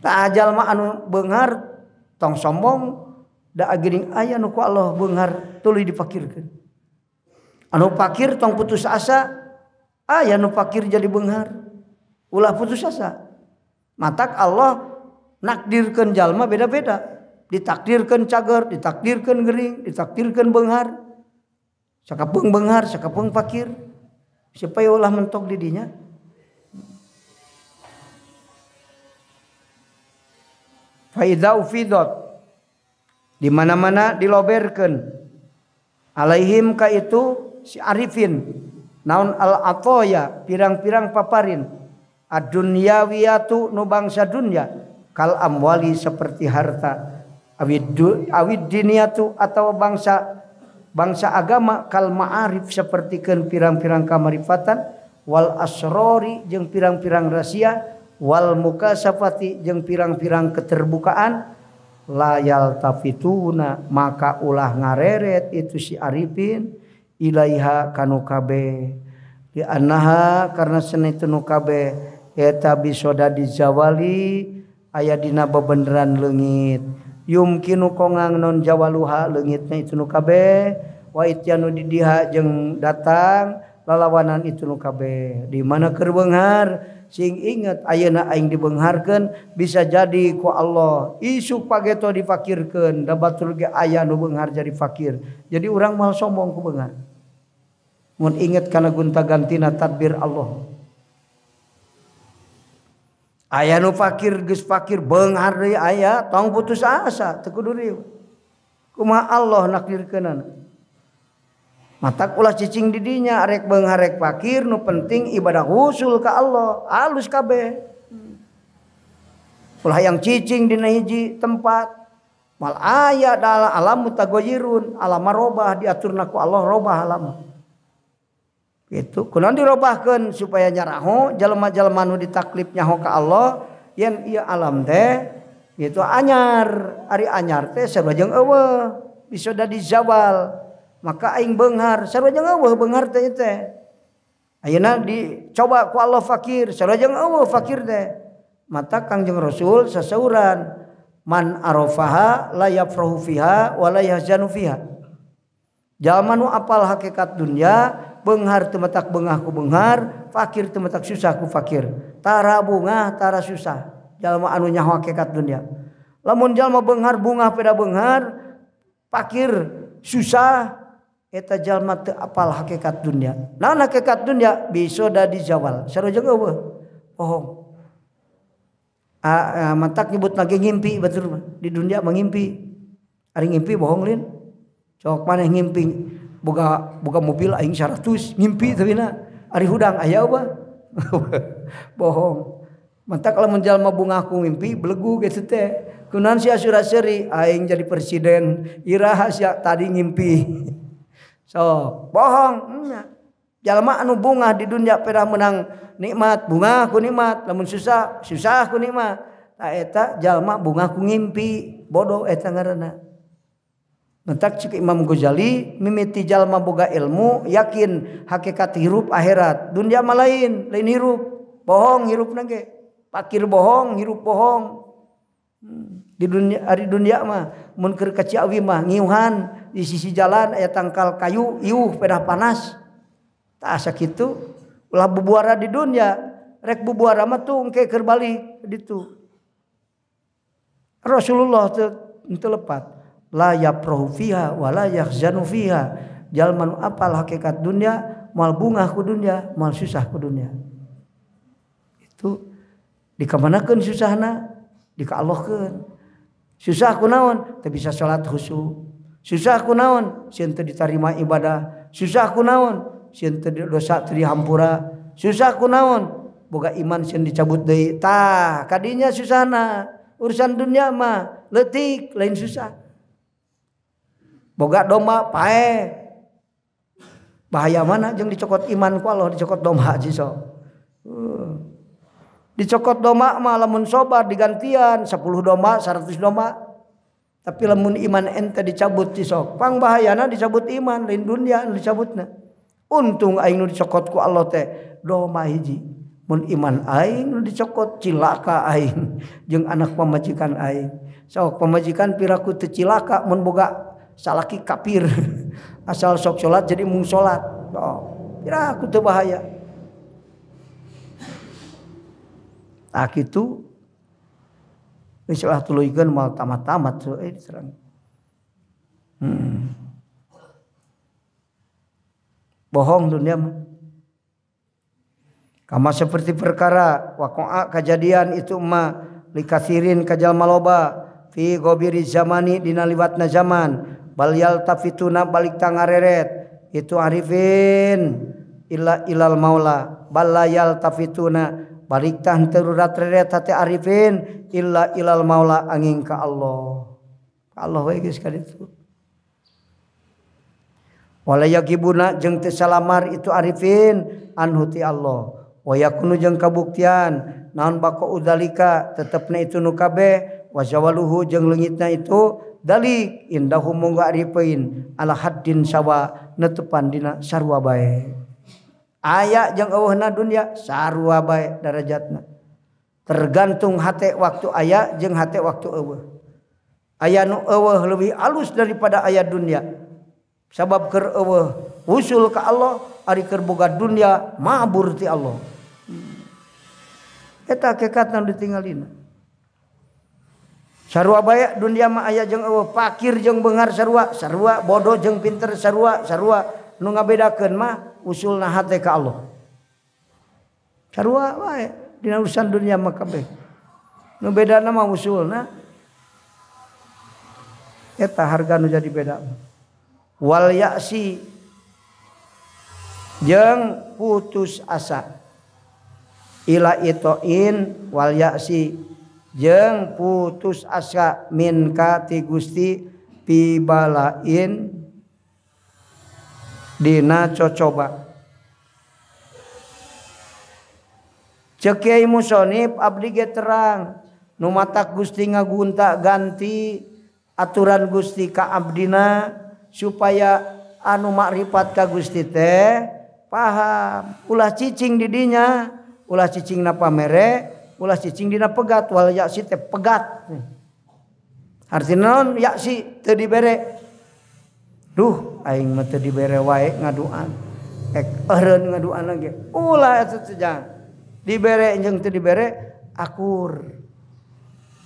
Tah jalma anu beunghar tong sombong da geuning aya nu ku Allah beunghar tuluy dipakirkeun. Anu fakir tong putus asa, aya nu fakir jadi beunghar. Ulah putus asa. Matak Allah nakdirkeun jalma beda-beda. Ditakdirkeun cager, ditakdirkeun gering, ditakdirkeun beunghar. Sakapeung beunghar, sakapeung fakir. Supaya ulah mentok di dinya. Fa idza ufidot di mana-mana diloberkeun alaihim ka itu si arifin naon al atoya pirang-pirang paparin ad-dunyawiyatu nu bangsa dunya kal amwali seperti harta awid diniyatu atau bangsa agama kal ma'arif sapertikeun pirang-pirang kamarifatan wal asrori jeung pirang-pirang rahasia wal mukasafati jeung pirang-pirang keterbukaan layal tafituna maka ulah ngareret itu si arifin ilaiha kanu kabeh di annaha karena seni itu nu kabeh eta bisoda dijawali aya dina bebeneran leungit yumkinu kongang non jawaluha leungitna itu nu kabeh wa ityanu didiha jeung datang lalawanan itu nu kabeh di mana keur beunghar sing inget ayeuna aing dibeungharkeun bisa jadi ku Allah isuk pageto difakirkeun da batur ge aya nu beunghar jadi fakir jadi urang moal sombong ku beunghar mun inget kana gonta-gantina tadbir Allah. Aya nu fakir geus fakir beunghar deui aya tong putus asa teu kudu rieu. Kumaha Allah nakdirkeunana. Matak ulah cicing di dinya rek beunghar rek fakir nu penting ibadah husul ka Allah alus kabeh. Ulah yang cicing dina hiji tempat. Mal aya dalam alam mutagoyirun, alam robah diaturna ku Allah robah alam. Gitu. Kunaon dirobahkeun supaya nyaraho jalma-jalma nu ditaklif nyaho ka Allah yen ieu alam teh gitu anyar, ari anyar teh sarua jeung eueuh, bisa da dijawal. Maka aing beunghar, sarua jeung eueuh beunghar teh teh. Ayeuna dicoba ku Allah fakir, sarua jeung eueuh fakir teh. Mata Kangjeng Rasul sasauran man arafaha la yafrahu fiha wa la yahzanu fiha. Jalma nu apal hakikat dunya, beunghar teu matak beungah ku beunghar, fakir teu matak susah ku fakir. Tara bungah tara susah jalma anu nyaho hakikat dunya. Lamun jalma beunghar bungah peda beunghar, fakir susah, eta jalma teu apal hakikat dunya. Naon hakikat dunya? Bisa da dijawal. Sarua jeung eueuh. Bohong. Matak nyebut lagi ngimpi betul mah. Di dunia mengimpi. Ari ngimpi bohong lin. Cok maneh ngimpi boga boga mobil aing 100 ngimpi tapi na ari hudang aya apa? Bohong. Matak lamun jalma bungah ku ngimpi belegu kitu teh. Kunaon sia sura-seuri aing jadi presiden, iraha sia tadi ngimpi. So, bohong nya. Jalma anu bungah di dunia pedah menang nikmat, bungah ku nikmat, lamun susah, susah ku nikmat. Ta eta jalma bungah ku ngimpi, bodoh eta ngaranna. Mentak cik Imam Ghazali mimiti jalma boga ilmu, yakin hakikat hirup akhirat. Dunia mah lain, lain hirup, bohong hirupna ge. Pakir bohong, hirup bohong. Di dunia ari dunia mah mun keur ka Ciawi mah ngiuhan di sisi jalan aya tangkal kayu, iuh pedah panas. Tah sakitu ulah bubuara di dunia, rek bubuara mah tuh engke keur balik ditu. Rasulullah teu lepat, la yaprohu fiha wa la yahzanu fiha. Jalma nu apal hakikat dunia, moal bungah ku dunia, moal susah ku dunia. Itu dikamanakeun susahna? Dikaallahkeun. Susah ku naon? Teu bisa salat khusyuk. Susah ku naon? Sieun teu ditarima ibadah. Susah ku naon? Sieun teu dosa teu dihampura. Susah ku naon? Boga iman sieun dicabut deui. Tah, kadinya susahna. Urusan dunia mah leutik lain susah. Boga domba pae. Bahaya mana jeung dicokot iman ku Allah, dicokot domba sok. Dicokot domba mah lamun sobar digantian 10 domba, 100 domba. Tapi lamun iman ente dicabut sok. Pang bahayana dicabut iman, lain dunia nu dicabutna. Untung aing nu dicokot ku Allah teh domba hiji. Mun iman aing nu dicokot cilaka aing jeung anak pamajikan aing. Sok pamajikan piraku teu cilaka mun boga salaki kafir. Asal sok salat jadi mung salat. Sok piraku teu bahaya. Tah kitu geus ulah tuluykeun moal tamat-tamat diserang. Bohong dunia mah. Kama seperti perkara waqa'a kejadian itu ma likasirin kajalma loba fi gobiri zamani dina liwatna zaman bal yaltafituna balik tangareret itu arifin illa ilal maula bal la yaltafituna balik tah terurat reret hati arifin illa ilal maula angin ka Allah. Ka Allah we geus kaditu. Wala yagibuna jeung teu salamar itu arifin anhu ti Allah. Wa yakunu jeung kabuktian naon bako udalika tetepna itu nu kabeh wa zawaluhu jeung leungitna itu dalik indahu mungga arifin ala haddin sawa netepan dina sarua bae. Aya jeung eueuhna dunya sarua bae darajatna. Tergantung hate waktu aya jeung hate waktu eueuh. Aya nu eueuh leuwih alus daripada aya dunya. Sabab keur eueuh usul ka Allah, ari keur boga dunya mabur ti Allah. Eta hakikatna ditinggalina. Sarua bae dunya mah aya jeung eueuh, fakir jeung beunghar sarua, sarua bodoh jeung pinter sarua, sarua nu ngabedakeun mah usulna hate ka Allah. Sarua wae dina urusan dunia mah kabeh. Nu bedana mah usulna eta harga nu jadi beda. Wal ya'si jeung putus asa. Ila itoin wal ya'si jeung putus asa minka ti Gusti pibalain dina cocoba. Ceuk Kiai Musonif abdi ge terang nu matak Gusti ngagunta ganti aturan Gusti ka abdina supaya anu makrifat ka Gusti teh paham, ulah cicing di dinya, ulah cicing na pamere, ulah cicing dina pegat, wal yaksi teh pegat. Artina naon yaksi teu dibere. Duh aing mah teu dibere wae ngaduan. Ek eureun ngaduan ge. Ulah eta teh jang. Dibere jeung teu dibere akur.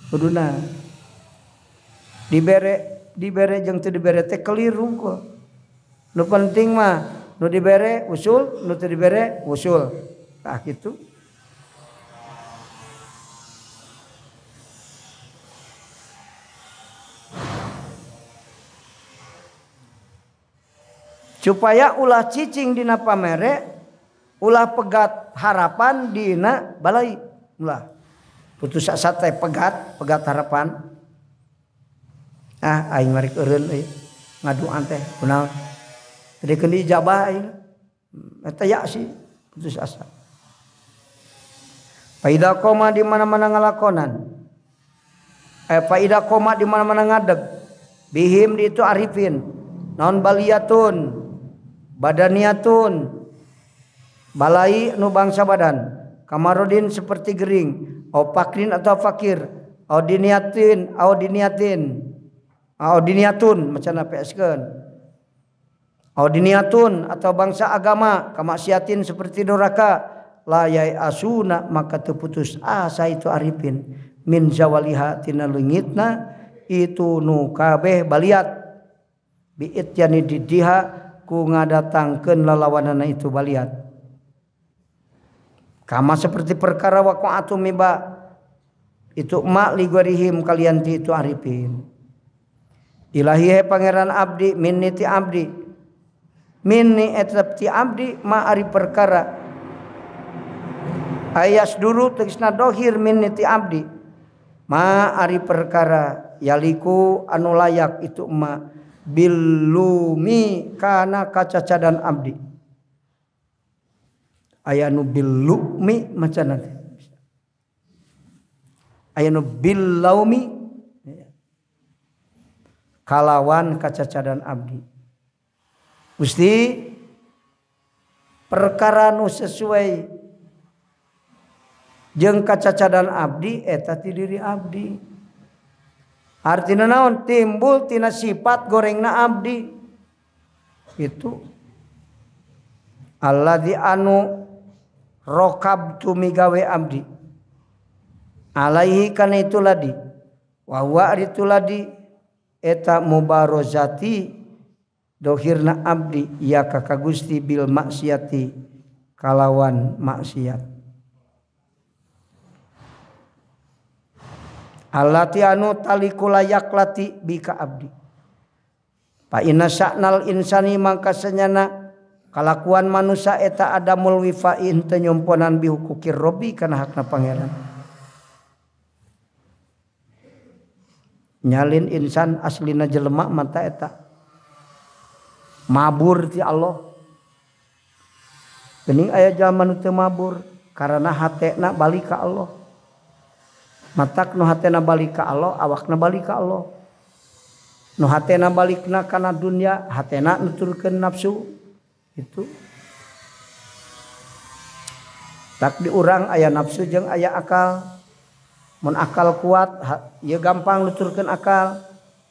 Kuduna. Dibere jeung teu dibere teh keliru kok. Nu penting mah nu dibere usul, nu teu dibere usul. Tah kitu. Supaya ulah cicing dina pamere, ulah pegat harapan dina balai, ulah putus asa teh pegat, pegat harapan. Ah aing marik eureun euy ngaduan teh kunaon. Teu dikeun diijabah aing. Eta ya sih putus asa. Faida koma di mana-mana ngalakonan. Faida koma di mana-mana ngadeg. Bihim di itu arifin. Naon baliyatun, badaniatun, balai nu bangsa badan, kamarodin seperti gering, au pakrin atau fakir, au diniatin, au diniatin, au diniatun macam PSkeun, au diniatun atau bangsa agama, kamaksiatin seperti doraka, la yai asuna maka terputus asa itu arifin min zawaliha tina leungitna itu nu kabeh baliat biityani didiha ku ngadatangkeun lalawanana itu baliat. Kama seperti perkara waqa'atu miba itu ma ligwarihim kalian ti itu arifin. Ilahi he pangeran abdi minni ti abdi minni etep ti abdi ma ari perkara ayas duru tegasna dohir minni ti abdi ma ari perkara yaliku anu layak itu ma bilumi kana kacacadan abdi. Aya nu bilumi macana teh. Aya nu billaumi kalawan kacacadan abdi. Gusti perkara nu sesuai jeung kacacadan abdi eta ti diri abdi. Artinya naon timbul tina sifat gorengna abdi itu alladzi anu rokabtu migawe abdi alaihi kana itu ladi wa huwa ari ladi eta mubarozati dohirna abdi ya ka Gusti bil maksiati kalawan maksiat allati anu taliku layak lati bika abdi. Fa inna sya'nal insani mangka senyana kalakuan manusia eta adamul wifain teu nyomponan bihukukir robbi kana hakna pangeran. Nyalin insan aslina jelema mata eta mabur ti Allah. Geuning aya jalma nu teu mabur karena hatena balik ka Allah. Matak nu hatena balik ka Allah, awakna balik ka Allah. Nu hatena balikna kana dunya, hatena nuturkeun nafsu. Itu. Tak di urang aya nafsu jeung aya akal. Mun akal kuat, ieu gampang nuturkeun akal.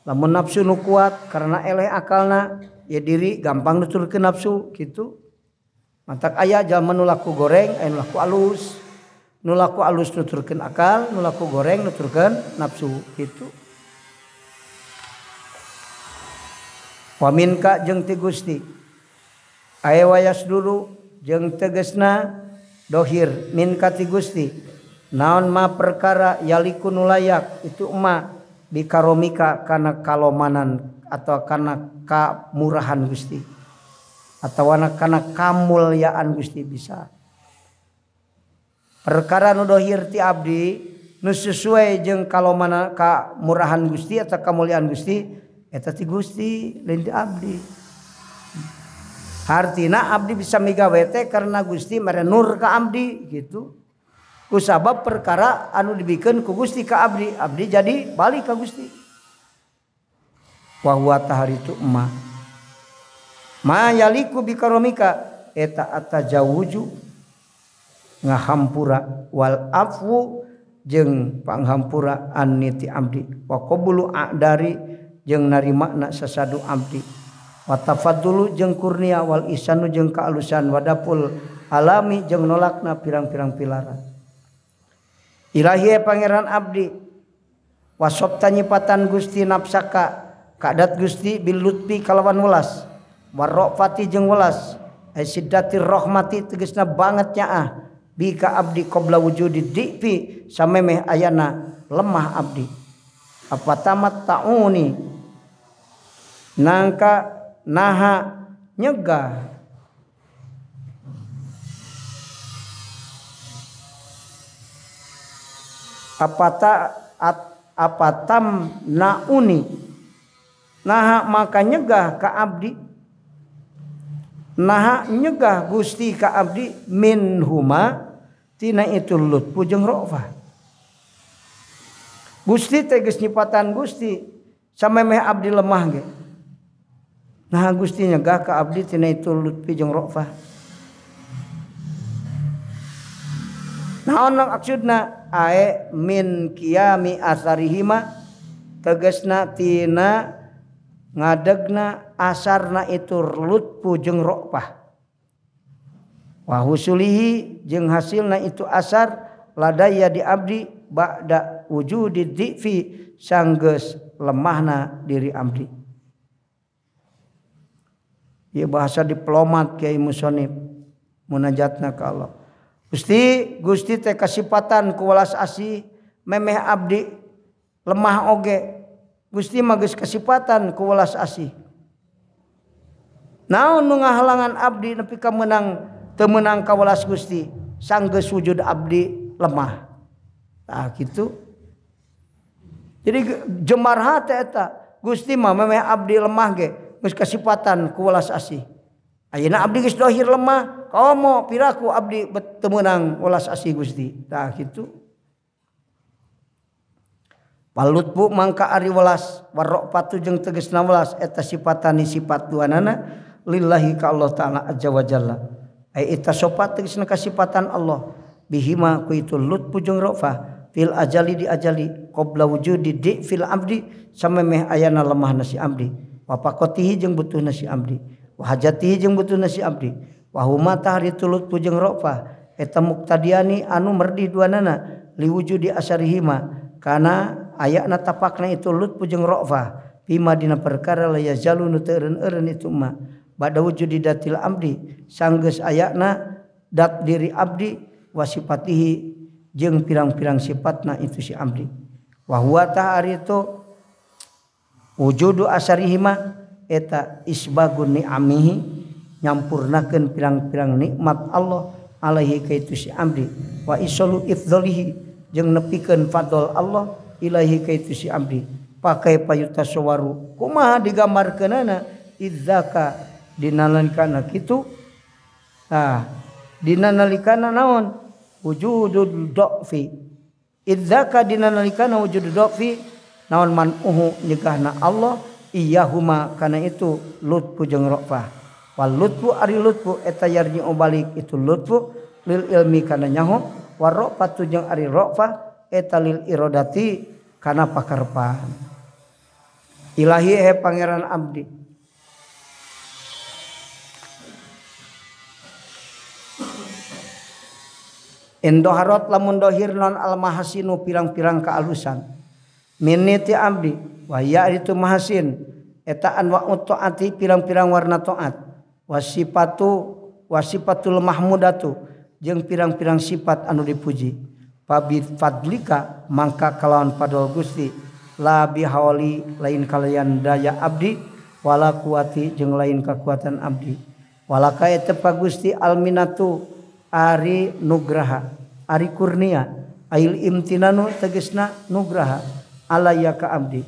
Lamun nafsu nu kuat karena eleh akalna, ieu diri gampang nuturkeun nafsu kitu. Matak aya jalma nu laku goreng, aya nu laku alus. Nu laku alus nuturkeun akal, nu laku goreng nuturkeun nafsu gitu. Wa minka jeung ti Gusti. Aya wayas dulu jeung tegesna dohir minka ti Gusti. Naon ma perkara yaliku nu layak itu ma bikaromika kana kalomanan atau kana kamurahan Gusti. Atau kana kamulyaan Gusti bisa. Perkara nu dohir ti abdi nu sesuai jeung kalomana kamurahan Gusti atau kamuliaan Gusti eta ti Gusti lain ti abdi. Hartina abdi bisa migawe teh karena Gusti mere nur ka abdi gitu. Kusabab perkara anu dibikeun ku Gusti ka abdi, abdi jadi balik ka Gusti. Wa huwa taharitu ma ma yaliku bikaromika eta atajawuju ngahampura wal afwu jeung panghampura anniti abdi wa qabulu a'dari jeung narimakna sasadu abdi wa tafaddulu jeung kurnia wal ihsanu jeung kaalusan wadapul alami jeung nolakna pirang-pirang pilara. Ilahi pangeran abdi wasobta nyipatan Gusti nafsaka kadat Gusti bil lutfi kalawan welas warrofati jeung welas ay siddatir rahmati tegasna banget nyaah bika abdi qabla wujudi difi samemeh ayana lemah abdi apa tamat tauni nangka naha nyegah apatam nauni naha maka nyegah ka abdi naha nyegah Gusti ka abdi min huma tina itu lutfu jeung rofah. Gusti teh geus nyipatan Gusti samemeh abdi lemah ge naha Gusti nyegah ka abdi tina itu lutfi jeung rofah. Naon maksudna ae min qiyami asarihima tegasna tina ngadegna asarna itu lutfu jeung rofah wa husulihi jeung hasilna itu asar ladaya di abdi ba'da wujudi dhifi sanggeus lemahna diri abdi. Ieu bahasa diplomat Kiai Musonib munajatna ka Allah. Gusti, Gusti teh kasipatan ku welas asih memeh abdi lemah oge. Gusti mah geus kasipatan ku welas asih. Naon nu ngahalangan abdi nepi ka meunang teu meunang ka welas Gusti sanggeus wujud abdi lemah. Tah kitu. Jadi jemar hate eta Gusti mah memeh abdi lemah ge geus kasipatan ku welas asih. Ayeuna abdi geus dohir lemah, komo piraku abdi teu meunang welas asih Gusti. Tah kitu. Palutbu mangka ari welas warrofatu jeung tegasna welas eta sipatani sifat duanana lillahi ka Allah taala azza wa jalla. Ai eta sopat tegasna kasipatan Allah bihima ku itu lutfu jeung rofah fil ajali di ajali qabla wujudi di fil abdi samemeh ayana lemahna si abdi wa faqatihi jeung butuhna si abdi wa hajatihi jeung butuhna si abdi wa huma tahritu lutfu jeung rofah eta muktadiani anu merdih duanana liwujudi asarihima kana ayana tapakna itu lutfu jeung rofah bima dina perkara la yazalu nu teu eureun-eureun itu ma bada wujudi datil abdi sanggeus ayana dat diri abdi wasipatihi jeung pirang-pirang sifatna itu si abdi wa huwa ta'ari itu wujudu asarihima eta isbagun ni'amihi nyampurnakeun pirang-pirang nikmat Allah alaihi ka itu si abdi wa isalu ifdhalihi jeung nepikeun fadl Allah ilahi ka itu si abdi pakai payutasawaru kumaha digambarkeunana idzaka dinalikana kitu tah dinalikana naon wujudud dha'fi idzaka dinalikana wujudud dha'fi naon manuhu nyegahna Allah iyahuma kana itu lutfu jeung rofah wal lutfu ari lutfu eta yarji'u balik itu lutfu lil ilmi kana nyaho warrofatu jeung ari rofah eta lil irodati kana pakarepan. Ilahi he pangeran abdi indoharot lamun dohir non al mahasinu pirang-pirang kaalusan miniti abdi wa ya itu mahasin eta anwa'ut taati pirang-pirang warna taat wasipatu wasifatul mahmudatu jeung pirang-pirang sifat anu dipuji fabi fadlika mangka kalawan fadl Gusti la bihauli lain kalayan daya abdi wala kuati jeung lain kakuatan abdi wala ka eta pa Gusti alminatu ari nugraha ari kurnia Ail imtinanu tegesna nugraha alaya ka abdi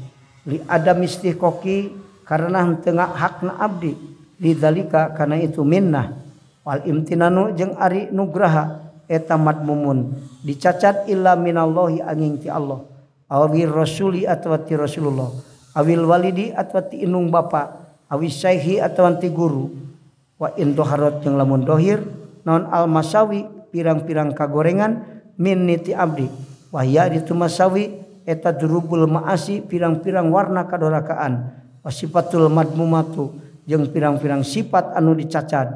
li adam istihqaqi karena henteu hakna abdi lidzalika kana itu minnah wal imtinanu jeung ari nugraha eta madmumun dicacat illa minallahi angin ti Allah awil rasuli atawa ti Rasulullah awil walidi atawa ti indung bapa awis syaihi atawa ti guru wa in doharot jeung lamun dohir naon al masawi pirang-pirang kagorengan min niti abdi wahya ditu masawi eta durubul maasi pirang-pirang warna kadorakaan wasifatul madmumatu jeung pirang-pirang sifat anu dicacat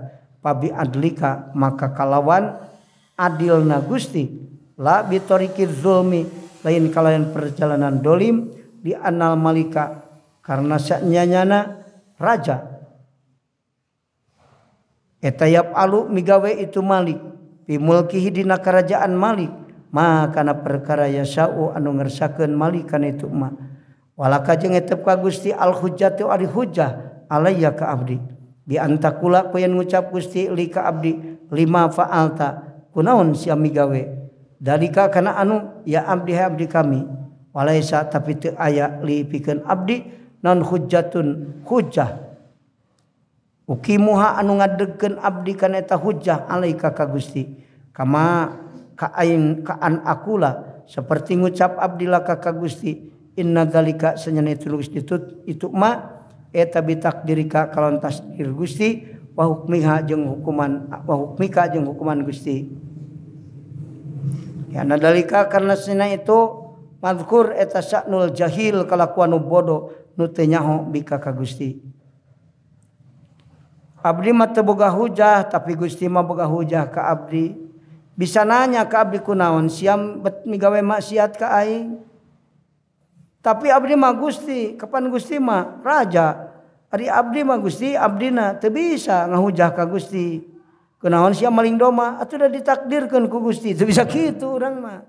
pabi adlika maka kalawan adilna Gusti la bitoriki zulmi lain kalayan perjalanan dolim di anal malika karena sanyanyana raja eta yap alu migawe itu malik bimulkihi dina kerajaan malik maka kana perkara yasau anu ngersakeun malik kana itu ma walaka jeung etep ka Gusti al hujjatu ari hujjah alayya ka abdi bi antakula ku yen ngucap Gusti li ka abdi lima fa'alta kunaon sia migawe dalika kana anu ya abdi hai abdi kami walaisa tapi teu aya li pikeun abdi non hujjatun hujjah ukimuha anu ngadegkeun abdi kana eta hujjah alaika ka Gusti kama kaain kaan akula seperti ngucap abdi laka ka Gusti inna dzalika sanyana itu ditut itu ma eta bitakdirika kalawan tasdir Gusti wa hukmiha jeung hukuman wa hukmika jeung hukuman Gusti ya nadalika karena sena itu mazkur eta saknul jahil kalakuan nu bodoh nu teu nyaho bika ka Gusti. Abdi mah teu boga hujah tapi Gusti mah boga hujah ka abdi. Bisa nanya ka abdi kunaon siam bet migawe maksiat ka aing. Tapi abdi mah Gusti, kapan Gusti mah raja. Ari abdi mah Gusti, abdina teu bisa ngahujah ka Gusti. Kunaon sia maling doma atuh da ditakdirkeun ku Gusti, teu bisa kitu urang mah.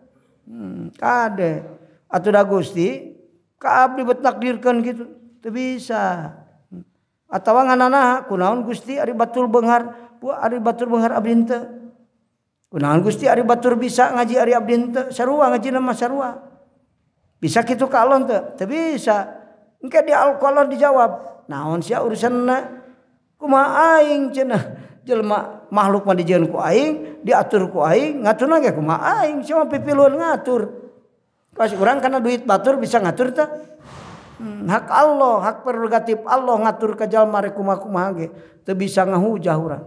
Kade atuh da Gusti ka abdi bet takdirkeun kitu, teu bisa. Atawa ngananaha kunaon Gusti ari batur beunghar, ari batur beunghar abdi henteu. Kunaon Gusti ari batur bisa ngaji ari abdi henteu, sarua ngajina mah sarua. Bisa kitu ka Allah henteu? Teu bisa. Engke di Allah dijawab, naon sia urusanna? Kumaha aing cenah? Jelema makhluk mah dijieun ku aing, diatur ku aing, ngaturna ge kumaha aing, sia mah pipiluan ngatur. Kas urang kana duit batur bisa ngatur teh? Hak Allah, hak prerogatif Allah ngatur ka jalma rek kumaha-kumaha ge, teu bisa ngahujah urang.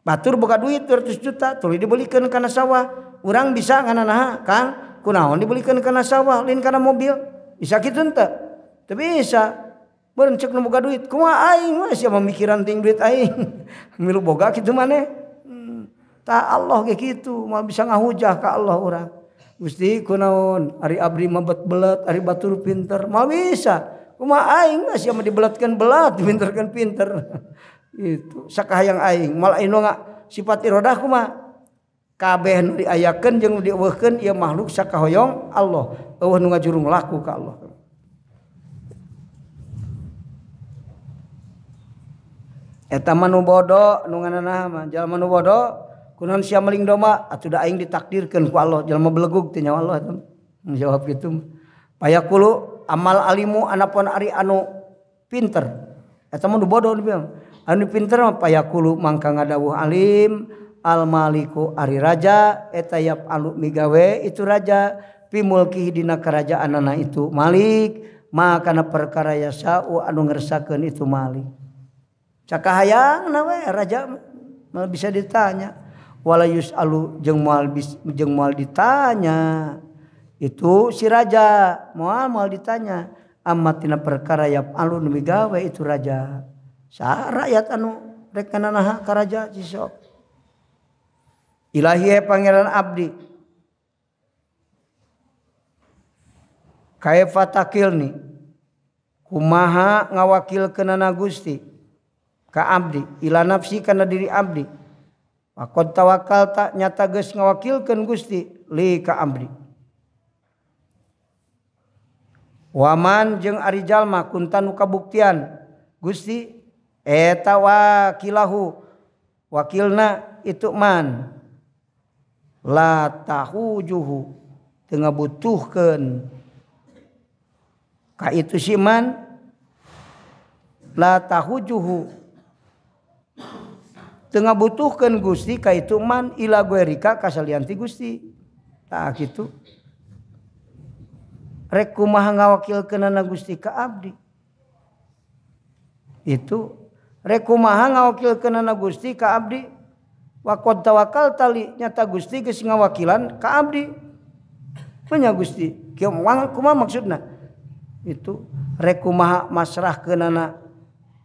Batur boga duit 200 juta, tuluy dibelikeun kana sawah. Urang bisa ngananaha, Kang, kunaon dibelikeun kana sawah, lain kana mobil. Bisa kitu henteu? Teu bisa. Beureun ceuk nu boga duit, kumaha aing mah sia mamikiran ting duit aing. Milu boga kitu maneh. Tah Allah ge kitu, moal bisa ngahujah ka Allah urang. Gusti kunaon ari abdi mah bet belet, ari batur pinter, moal bisa. Kumaha aing mah sia mah dibeletkeun belet, dipinterkeun pinter. Itu sakahayang aing, moal anu sifat iradah kumaha? Kabeh nu diayakeun jeung nu dieuweuhkeun ieu makhluk sakahoyong Allah, eueuh nu ngajurung laku ka Allah. Eta mah nu bodoh nu ngananaha mah, jalma nu bodoh kunaon sia maling domba atuh da aing ditakdirkeun ku Allah, jalma belegug teh nyawa Allah eta. Jawab kitu. Payaqulu amal alimu anapun ari anu pinter. Eta mah nu bodoh dibilang. Anu pinter mah payaqulu mangka ngadawuh alim al maliku ari raja eta yap alu migawe itu raja pimulkihi dina karajaanana itu malik maka kana perkara yasau anu ngersakeun itu malik. Cakahayang we raja mal bisa ditanya wala yusalu jeung moal ditanya itu si raja moal ditanya amatina perkara yap alu nu migawe itu raja. Saha rakyat anu rek nanaha ka raja cisok. Ilahi pangeran abdi kaifa takilni kumaha ngawakilkeunana Gusti ka abdi ila nafsi kana diri abdi faqad tawakkalta nyata geus ngawakilkeun Gusti li ka abdi waman jeung ari jalma kunta nu kabuktian Gusti eta wakilahu wakilna itu man La tahujuhu teu ngabutuhkeun ka itu si man la tahujuhu teu ngabutuhkeun Gusti ka itu man ila guerika ka salian ti Gusti. Tah kitu rek kumaha ngawakilkeunana Gusti ka abdi. Itu rek kumaha ngawakilkeunana Gusti ka abdi. Wa qad tawakal tali nyata Gusti geus ngawakilan ka abdi. Nya Gusti kieu kumaha maksudna? Itu rek kumaha masrahkeunana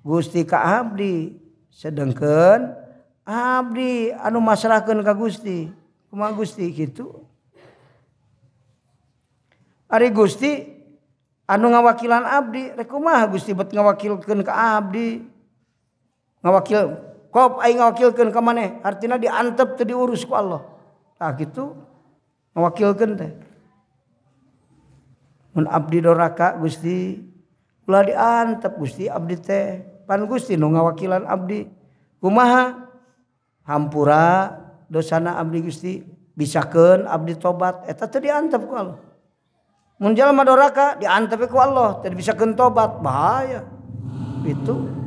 Gusti ka abdi sedengkeun abdi anu masrahkeun ka Gusti. Kumaha Gusti kitu? Ari Gusti anu ngawakilan abdi rek kumaha Gusti bet ngawakilkeun ka abdi? Ngawakil kop aing ngawakilkeun ka maneh artina diantep teu diurus ku Allah. Tah kitu ngawakilkeun teh. Mun abdi doraka Gusti ulah diantep Gusti abdi teh pan Gusti nu ngawakilan abdi. Kumaha? Hampura dosana abdi Gusti bisakeun abdi tobat eta teu diantep ku Allah. Mun jalma doraka diantep ku Allah teu bisakeun tobat bahaya. Itu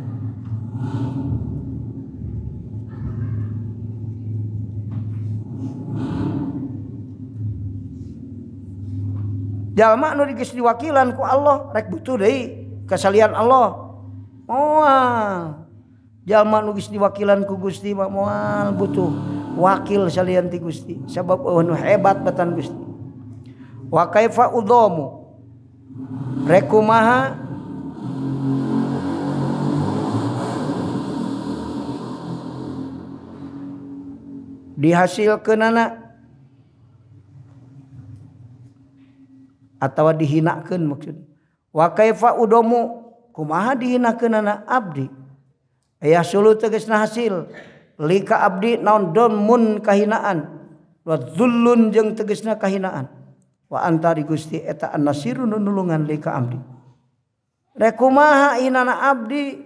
jalma nu geus diwakilan ku Allah rek butuh deui kasalian Allah moal. Jalma nu geus diwakilan ku Gusti mah moal butuh wakil salian ti Gusti sabab nu hebat batan Gusti. Wa kaifa udhamu rek kumaha dihasilkeunana atawa dihinakeun maksud. Wa kaifa udomu kumaha dihinakeunana abdi aya sulu tegasna hasil lika abdi naon mun kahinaan wa dzullun jeung tegasna kahinaan wa antari Gusti eta an-nasirun nulungan lika abdi. Rek kumaha hinana abdi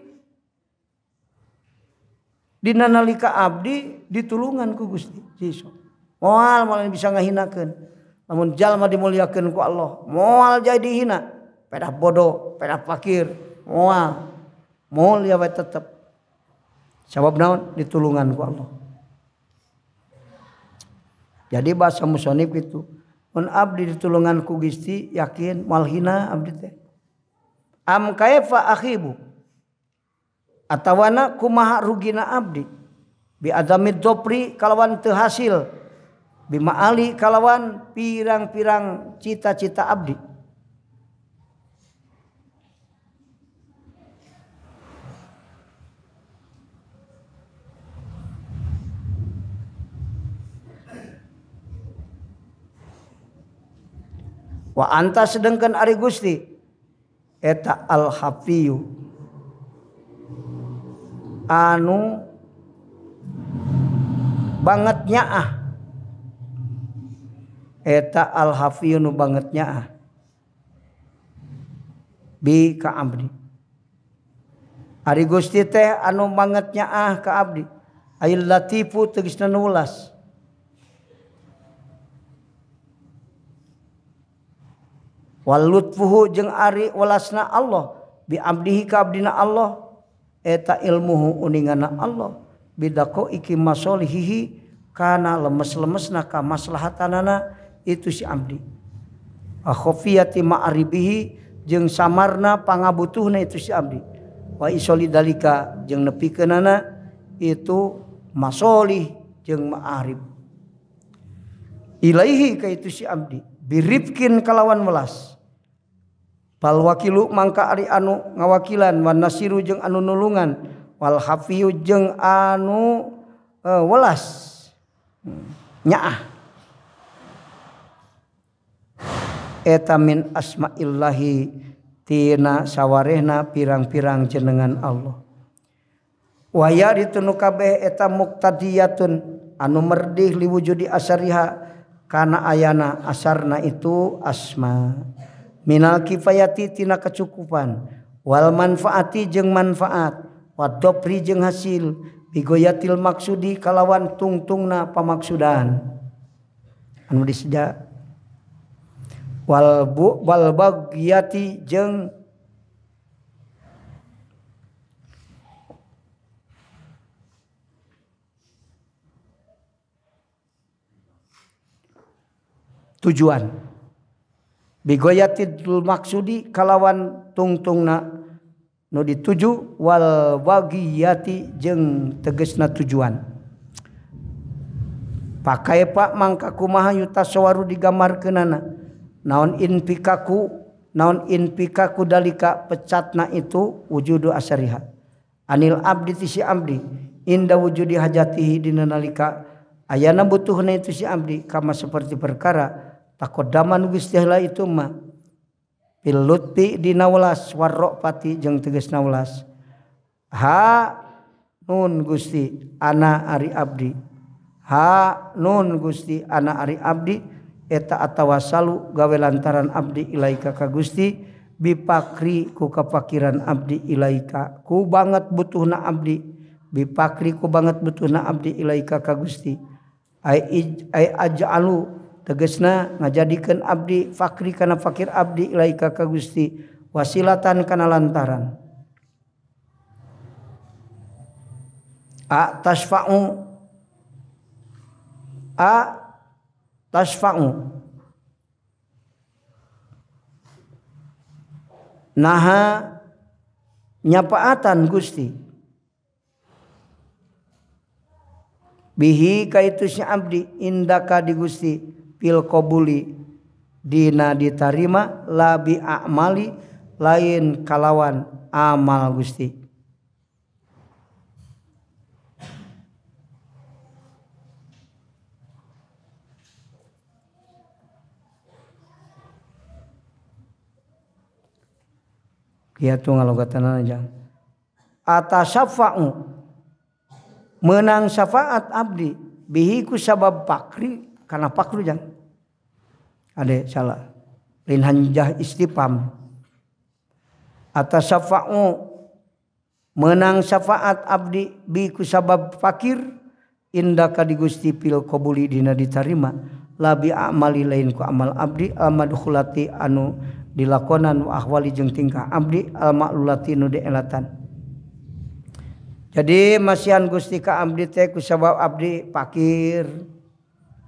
dina nalika abdi ditulungan ku Gusti Yesus. Moal moal bisa ngahinakeun. Namun jalma dimuliakeun ku Allah moal jadi hina pedah bodoh pedah fakir moal mulia we tetep sabab naon ditulungan ku Allah. Jadi bahasa musonib itu mun abdi ditulungan ku Gusti yakin moal hina abdi teh. Am kaifa akhibu atawana kumaha rugina abdi bi adamid dzofri kalawan teu hasil bima ali kalawan pirang-pirang cita-cita abdi. Wa anta sedengkeun ari Gusti eta al-hafiyu anu banget nyaah eta al-hafiyu nu banget nyaah bi ka abdi. Ari Gusti teh anu banget nyaah ka abdi ayil latifu tegasna nu welas. Wal lutfuhu jeung ari welasna Allah bi abdihi ka abdina Allah eta ilmuhu uningana Allah bidako iki masolihihi kana lemes-lemesna ka maslahatanana itu si abdi. Khofiyati ma'aribihi jeung samarna pangabutuhna itu si abdi. Wa isolidalika jeung nepikeunana itu masolih jeung ma'arib. Ilaihi ka itu si abdi birifkin kalawan welas. Bal wakilu mangka ari anu ngawakilan wan nasiru jeung anu nulungan wal hafiyu jeung anu welas nyaah. Eta min asma'illahi tina sawarehna pirang-pirang jenengan Allah. Waya ditunu kabeh eta muqtadiyatun anu merdih liwujudi asariha kana ayana asarna itu asma. Minal kifayati tina kecukupan wal manfaati jeung manfaat wadopri jeung hasil bigoyatil maksudi kalawan tungtungna pamaksudan. Anu diseja wal bu wal bagiyati jeung tujuan bigoyatil maksudi kalawan tungtungna nu dituju wal bagiyati jeung tegesna tujuan. Pakai pak mangka kumaha yutasawaru digambarkeunana naon inpikaku dalika pecatna itu wujudu asariha anil abdi ti si abdi inda wujudi hajatihi dina nalika ayana butuhna itu si abdi kama seperti perkara takodaman Gusti Allah itu mah fil lutfi dina welas warrofati jeung tegasna welas ha nun Gusti ana ari abdi ha nun Gusti ana ari abdi eta atawasalu gawe lantaran abdi ilaika ka Gusti bipakri ku kapakiran abdi ilaika ku banget butuhna abdi bipakri ku banget butuhna abdi ilaika ka Gusti ai aj'alu tegesna ngajadikeun abdi fakri kana fakir abdi ilaika ka Gusti wasilatan kana lantaran a tasfa'u naha nyapaatan Gusti bihi kaitu si abdi indaka di Gusti pil qabuli dina ditarima labi amali lain kalawan amal Gusti. Kieu ngalogatanana jang atasafa'u menang syafaat abdi bihi ku sabab pakri karena pakru jang ade salah lain hanjah istifham atasafa'u menang syafaat abdi bi ku sabab fakir indaka di Gusti pil qabuli dina ditarima labi amali lain ku amal abdi almadkhulati anu dilakonan wa ahwali jeung tingkah abdi al maklulati nu dielatan. Jadi masihan Gusti ka abdi teh ku sabab abdi fakir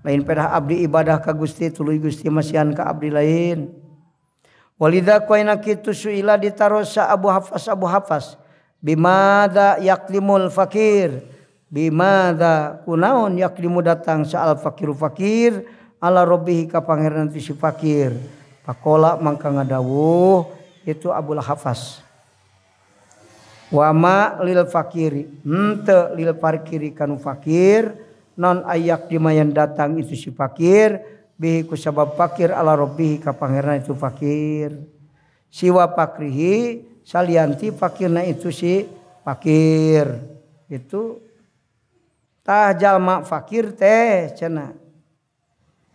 lain pedah abdi ibadah ka Gusti tuluy Gusti masihan ka abdi lain. Walidza qaina kitu suila ditarosa Abu Hafas bimada yaklimul fakir bimada kunaon yaklimu datang saal fakiru fakir ala rabbihi ka pangeran si fakir. Pakola mangka ngadawuh itu Abul Hafas wama lil fakiri henteu lil fakiri kanu fakir non ayak dimayan datang itu si fakir bihi ku sabab fakir ala rabbihi ka pangeran itu fakir siwa fakrihi salianti fakirna itu si fakir itu tah jalma fakir teh cenah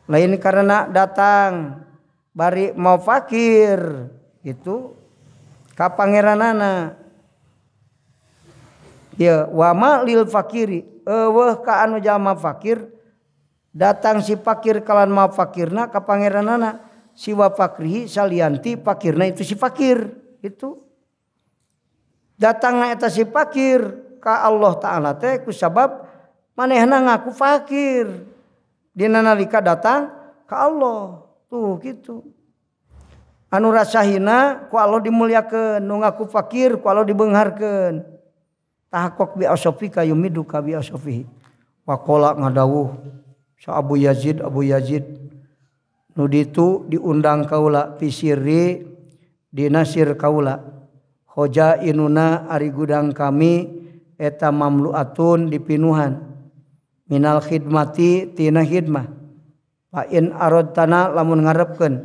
lain karena datang bari mau fakir itu ka pangeranana ya wama lil fakiri eueuh ka anu jalma fakir datang si fakir kalan mau fakirna ka pangeranana siwa fakrihi salianti fakirna itu si fakir itu datangna eta si fakir ka Allah Ta'ala teh ku sabab manehna ngaku fakir dina nalika datang ka Allah. Tuh gitu. Anu rasa hina ku Allah dimuliakeun, nu ngaku fakir ku Allah dibeungharkeun. Tahakok bi asofika yumiduka bi asofihi. Waqala ngadawuh sa Abu Yazid nu ditu diundang kaula fi sirri dinasir kaula. Hoja inuna ari gudang kami eta mamluatun dipinuhan minal khidmati tina khidmah. Fa in aradtana lamun ngarepkeun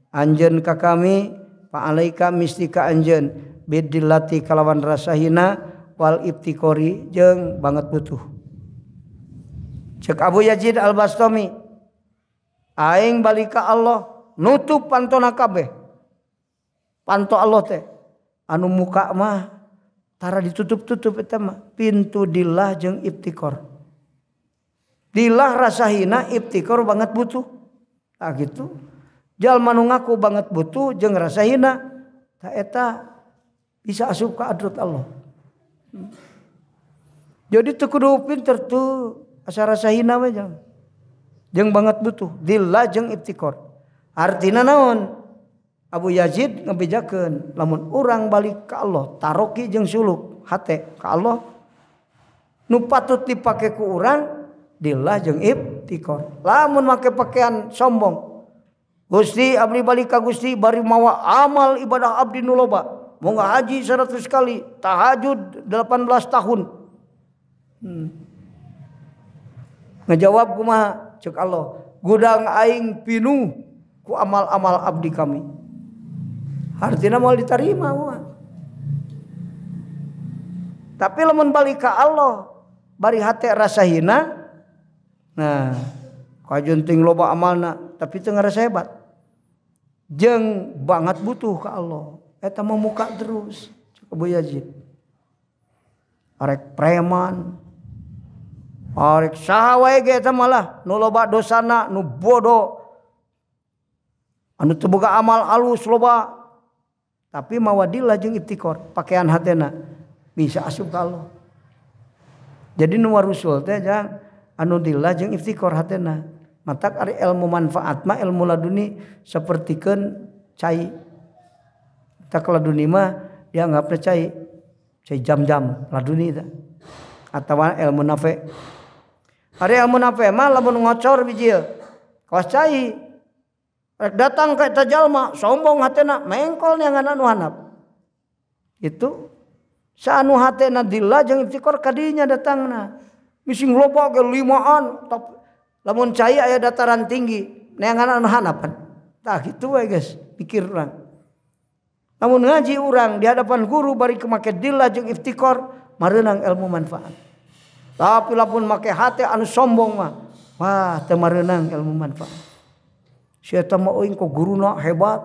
anjeun ka kami fa alaika misti ka anjeun bidillati kalawan rasa hina wal ibtikori jeung banget butuh. Cek Abu Yazid Al Bastami aing balik ka Allah nutup pantona kabeh. Panto Allah teh anu muka mah tara ditutup-tutup eta mah pintu dilah jeung ibtikor. Dilah rasa hina ibtikor banget butuh. Tah gitu. Jalma nu ngaku banget butuh jeung rasa hina tah eta bisa asup ka adrat Allah. Jadi teu kudu pinter tuh asa rasa hina we jang. Jeung banget butuh dillah jeung iftikor. Artina naon? Abu Yazid ngebejakeun lamun urang balik ka Allah taroki jeung suluk hate ka Allah nu patut dipake ku urang dillah jeung iftikor. Lamun make pakaian sombong, Gusti abdi balik ka Gusti bari mawa amal ibadah abdi nu loba, mau haji 100 kali, tahajud 18 tahun. Ngejawab kumaha cek Allah, gudang aing pinuh ku amal-amal abdi kami. Artinya mau diterima mah. Tapi lamun balik ka Allah bari hate rasa hina, nah kajunting loba amalna tapi teu ngarasa hebat. Jeung banget butuh ka Allah, eta mah muka terus cek Abu Yazid. Arek preman, arek saha wae ge eta malah nu loba dosana, nu bodoh, anu teu boga amal alus loba. Tapi mawadillah jeung iftikor, pakaian hatena bisa asup ka Allah. Jadi nu warusul teh jang anu dillah jeung iftikor hatena. Matak ari ilmu manfaat mah ilmu laduni sapertikeun cai. Tak laduni mah dianggapna cai, cai jam-jam laduni teh. Atawa ilmu nafe. Ari ilmu nafe mah lamun ngocor bijil kawas cai. Rek datang ka eta jalma sombong hatena mengkol neangan anu handap. Itu saanu hatena dillah jeung iftikor kadinya datangna. Mising loba ge limaan tapi lamun cai aya dataran tinggi neangan anu handapan. Tah kitu we guys pikir urang. Lamun ngaji urang di hadapan guru bari make dillah jeung iftikor mareunang ilmu manfaat. Tapi lamun make hate anu sombong mah wah teu mareunang ilmu manfaat. Si eta mah euy kok guruna hebat,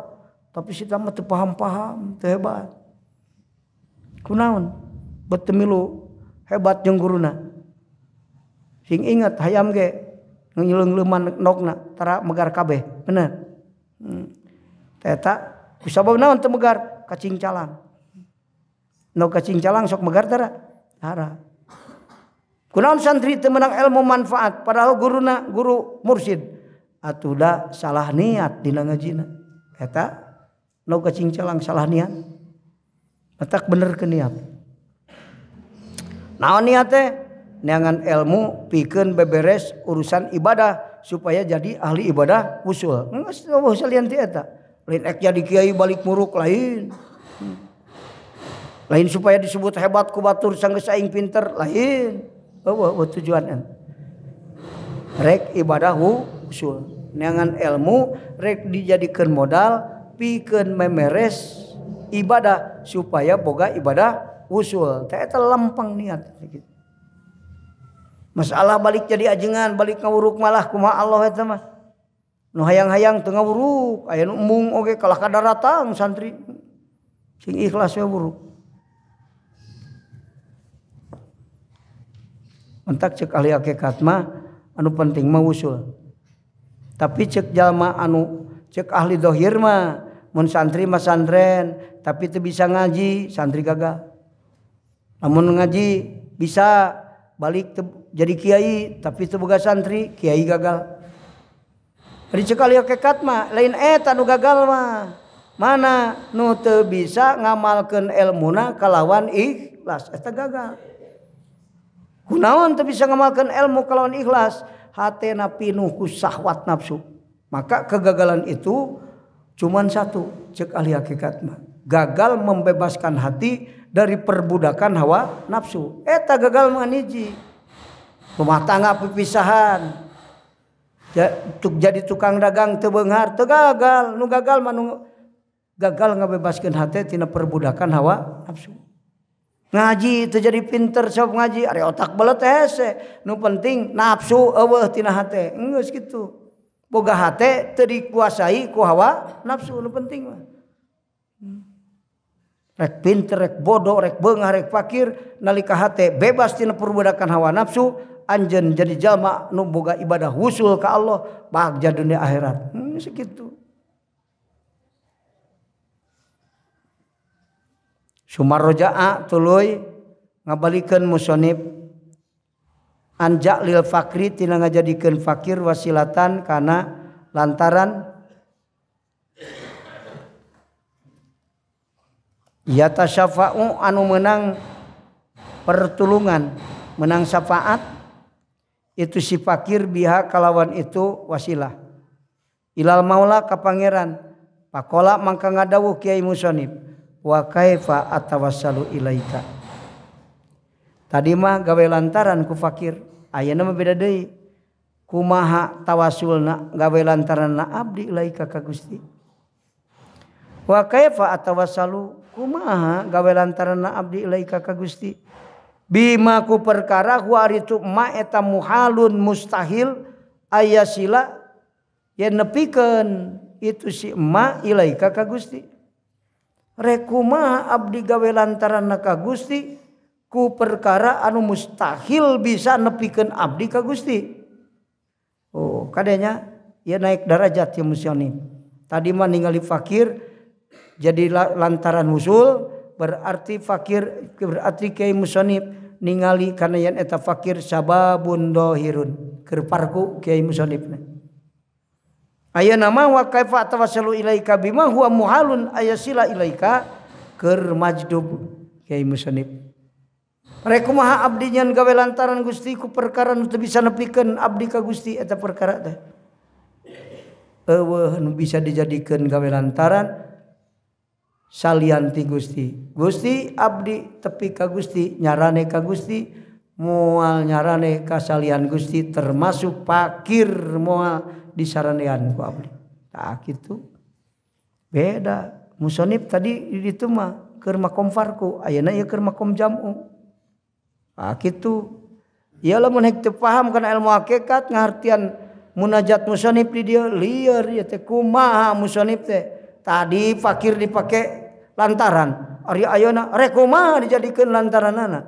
tapi si eta mah teu paham-paham, teu hebat. Kunaon? Bet teu milu hebat jeung guruna. Sing ingat hayam ge ngileung-leuman nokna tara megar kabeh, bener. Teh eta kusabab naon teu megar? Kacing calang. Nok kacing calang sok megar tara? Tara. Kunaon santri teu meunang ilmu manfaat padahal guruna guru mursid. Atuh da salah niat dina ngajina. Eta nu kacing calang salah niat. Matak bener ke niat. Naon niat teh? Neangan ilmu pikeun beberes urusan ibadah supaya jadi ahli ibadah usul. Geus eueuh salian ti eta. Lain ek jadi kiai balik muruk lain. Lain supaya disebut hebat ku batur sanggeus aing pinter lain. Eueuh tujuan. Rek ibadah usul. Neangan ilmu rek dijadikeun modal pikeun memeres ibadah supaya boga ibadah usul. Teh eta lempeng niat gitu. Masalah balik jadi ajengan, balik ngawuruk malah kumaha Allah eta mah. Nu hayang-hayang teu ngawuruk, aya nu embung oge kalah ka daratang santri. Sing ikhlas we wuruk. Entak cek ahli hakikat mah anu penting mah usul. Tapi cek jalma anu cek ahli dohir mah mun santri mah santren tapi teu bisa ngaji, santri gagal. Lamun ngaji bisa balik jadi kiai tapi teu boga santri, kiai gagal. Ari cek ahli hakikat mah lain eta nu gagal mah. Mana nu teu bisa ngamalkeun elmuna kalawan ikhlas, eta gagal. Kunaon teu bisa ngamalkeun ilmu kalawan ikhlas? Hatena pinuh ku syahwat nafsu. Maka kegagalan itu cuman satu, cek ahli hakikat mah. Gagal membebaskan hati dari perbudakan hawa nafsu. Eta gagal mah hiji. Rumah tangga pipisahan. Jadi tukang dagang teu beunghar, teu gagal. Nu gagal mah nu gagal ngabebaskeun hati tina perbudakan hawa nafsu. Ngaji itu jadi pinter sok ngaji ari otak belet hese. Nu penting nafsu eueuh tina hate. Geus kitu. Boga hate teu dikuasai ku hawa nafsu nu penting mah. Rek pinter, rek bodoh, rek beunghar, rek fakir nalika hate bebas tina perbudakan hawa nafsu, anjeun jadi jalma nu boga ibadah wusul ka Allah, bagja dunia akhirat. Geus kitu. Sumarroja'a tuluy ngabalikeun musonib anjak lil fakri tina ngajadikeun fakir wasilatan kana lantaran yatasyafa'u anu menang pertulungan menang syafaat itu si fakir biha kalawan itu wasilah ilal maula ka pangeran pakola mangka ngadawuh kiai musonib wa kaifa atawassalu ilaika. Tadi mah gawe lantaran ku fakir, ayeuna mah beda deui. Kumaha tawasulna gawe lantaran na abdi ilaika ka Gusti. Wa kaifa atawassalu kumaha gawe lantaran na abdi ilaika ka Gusti. Bima ku perkara huwa ari tu ma eta muhalun mustahil ayasila yen nepikeun itu si ma ilaika ka Gusti. Rekumaha abdi gawe lantaran ka Gusti ku perkara anu mustahil bisa nepikeun abdi ka Gusti. Oh, kadenya ya naik derajat ya musyani. Tadi mah ningali fakir jadi lantaran usul berarti fakir berarti kiai musonib ningali kana yen eta fakir sababun dohirun keur parku kiai musonibna. Ayeuna mah wa kaifa tawassalu ilaika bima huwa muhalun ayasila ilaika keur majdub kiai musonib. Rek kumaha abdi nyan gawe lantaran Gusti ku perkara nu teu bisa nepikeun abdi ka Gusti eta perkara teh. Eueuh nu bisa dijadikeun gawe lantaran salian ti Gusti. Gusti abdi tepi ka Gusti, nyarane ka Gusti, moal nyarane ka salian Gusti termasuk fakir moal disaranean ku abdi. Tah kitu. Beda. Musonib tadi di ditu mah keur makom farku, ayeuna ieu keur makom jam'u. Ah kitu. Ieu lamun hek teu paham kana ilmu hakikat ngahartian munajat musonib di dieu lieur ieu teh kumaha musonib teh. Tadi fakir dipake lantaran, ari ayeuna rek kumaha dijadikeun lantaranana.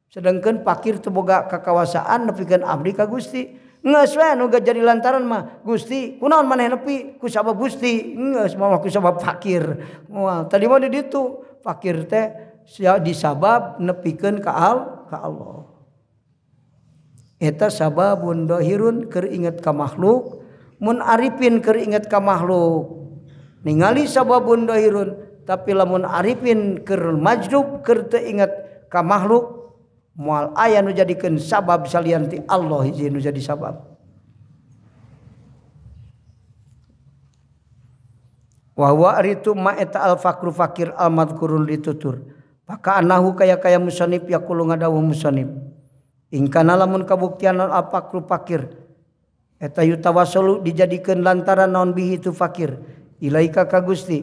Sedangkan fakir teu boga kakawasaan nepikeun abdi ka Gusti. Geus we nu jadi lantaran mah Gusti, kunaon maneh nepi ku sabab Gusti, geus mah ku sabab fakir. Moal tadi mah di ditu fakir teh disabab nepikeun ka Allah. Eta sababun dohirun keur inget ka makhluk, mun arifin keur inget ka makhluk. Ningali sababun dohirun, tapi lamun arifin keur majdub keur teu inget ka makhluk, moal aya nu jadikeun sabab salian ti Allah hiji nu jadi sabab. Wa huwa aritu ma eta al fakru fakir al madhkurun ditutur. Maka anahu kaya-kaya musonib yaqulu ngadawuh musonib. Ingkana lamun kabuktian al fakru fakir eta yutawassalu dijadikeun lantaran naon bihi tu fakir ilaika ka Gusti.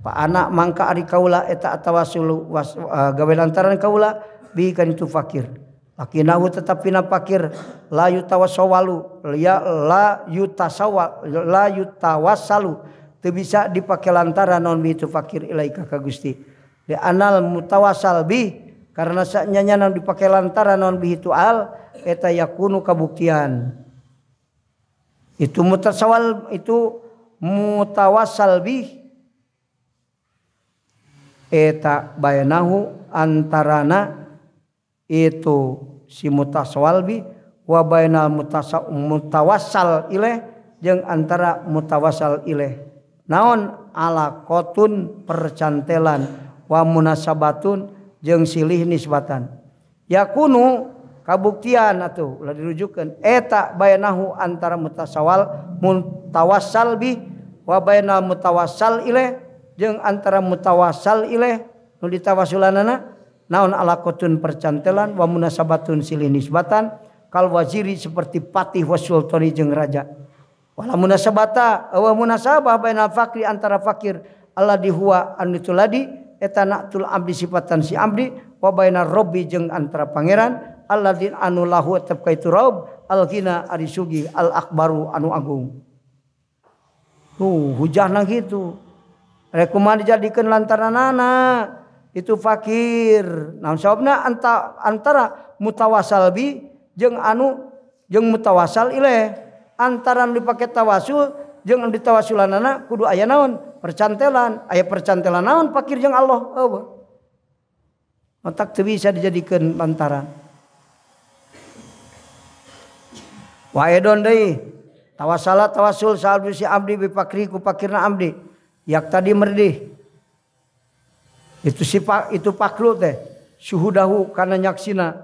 Pa anak mangka ari kaula eta tawasulu gawe lantaran kaula bihi kan itu fakir. Lakinahu tetapina fakir la yutawassalu ya la yutasawwal la yutawassalu teu bisa dipake lantaran naon bihi tu fakir ilaika ka Gusti. Di anal mutawassal bi karena saknyanya naon dipake lantaran naon bihi tu al eta yakunu kabuktian. Itu mutasawal itu mutawassal bi eta bainahu antarana itu si mutasawal bi wa bainal mutawassal ilaih jeung antara mutawassal ilaih naon alaqatun percantelan wa munasabatun jeung silih nisbatan yakunu kabuktian atuh ulah dirujukkeun eta bainahu antara mutasawal mutawassal bi wa bainal mutawassal ilaih jeung antara mutawassal ilaih nu ditawassulanana naon alaqatun percantelan wa munasabatun silih nisbatan kal waziri seperti patih wa sultani jeung raja wala munasabata wa munasabah bainal fakri antara fakir alladzi huwa anu tuladi eta naqtul abdi sifatan si abdi wa bainar robbi jeung antara pangeran alladzi anu lahu tetep ka itu rob al ghina ari sugi al akbaru anu agung. Tuh hujahna kitu. Rek kumaha dijadikeun lantaranana itu fakir. Naon sababna antara mutawassal bi jeung anu jeung mutawassal ilaih antara nu dipake tawasul Jeung anu ditawasulanana kudu aya naon? Percantelan. Aya percantelan naon fakir jeung Allah? Eueuh. Otak teu bisa dijadikeun lantaran. Wa edon deui tawasala tawasul salbu si abdi bi fakri ku fakirna abdi. Yak tadi merdih. Itu sifat itu paklu teh syuhudahu kana nyaksina.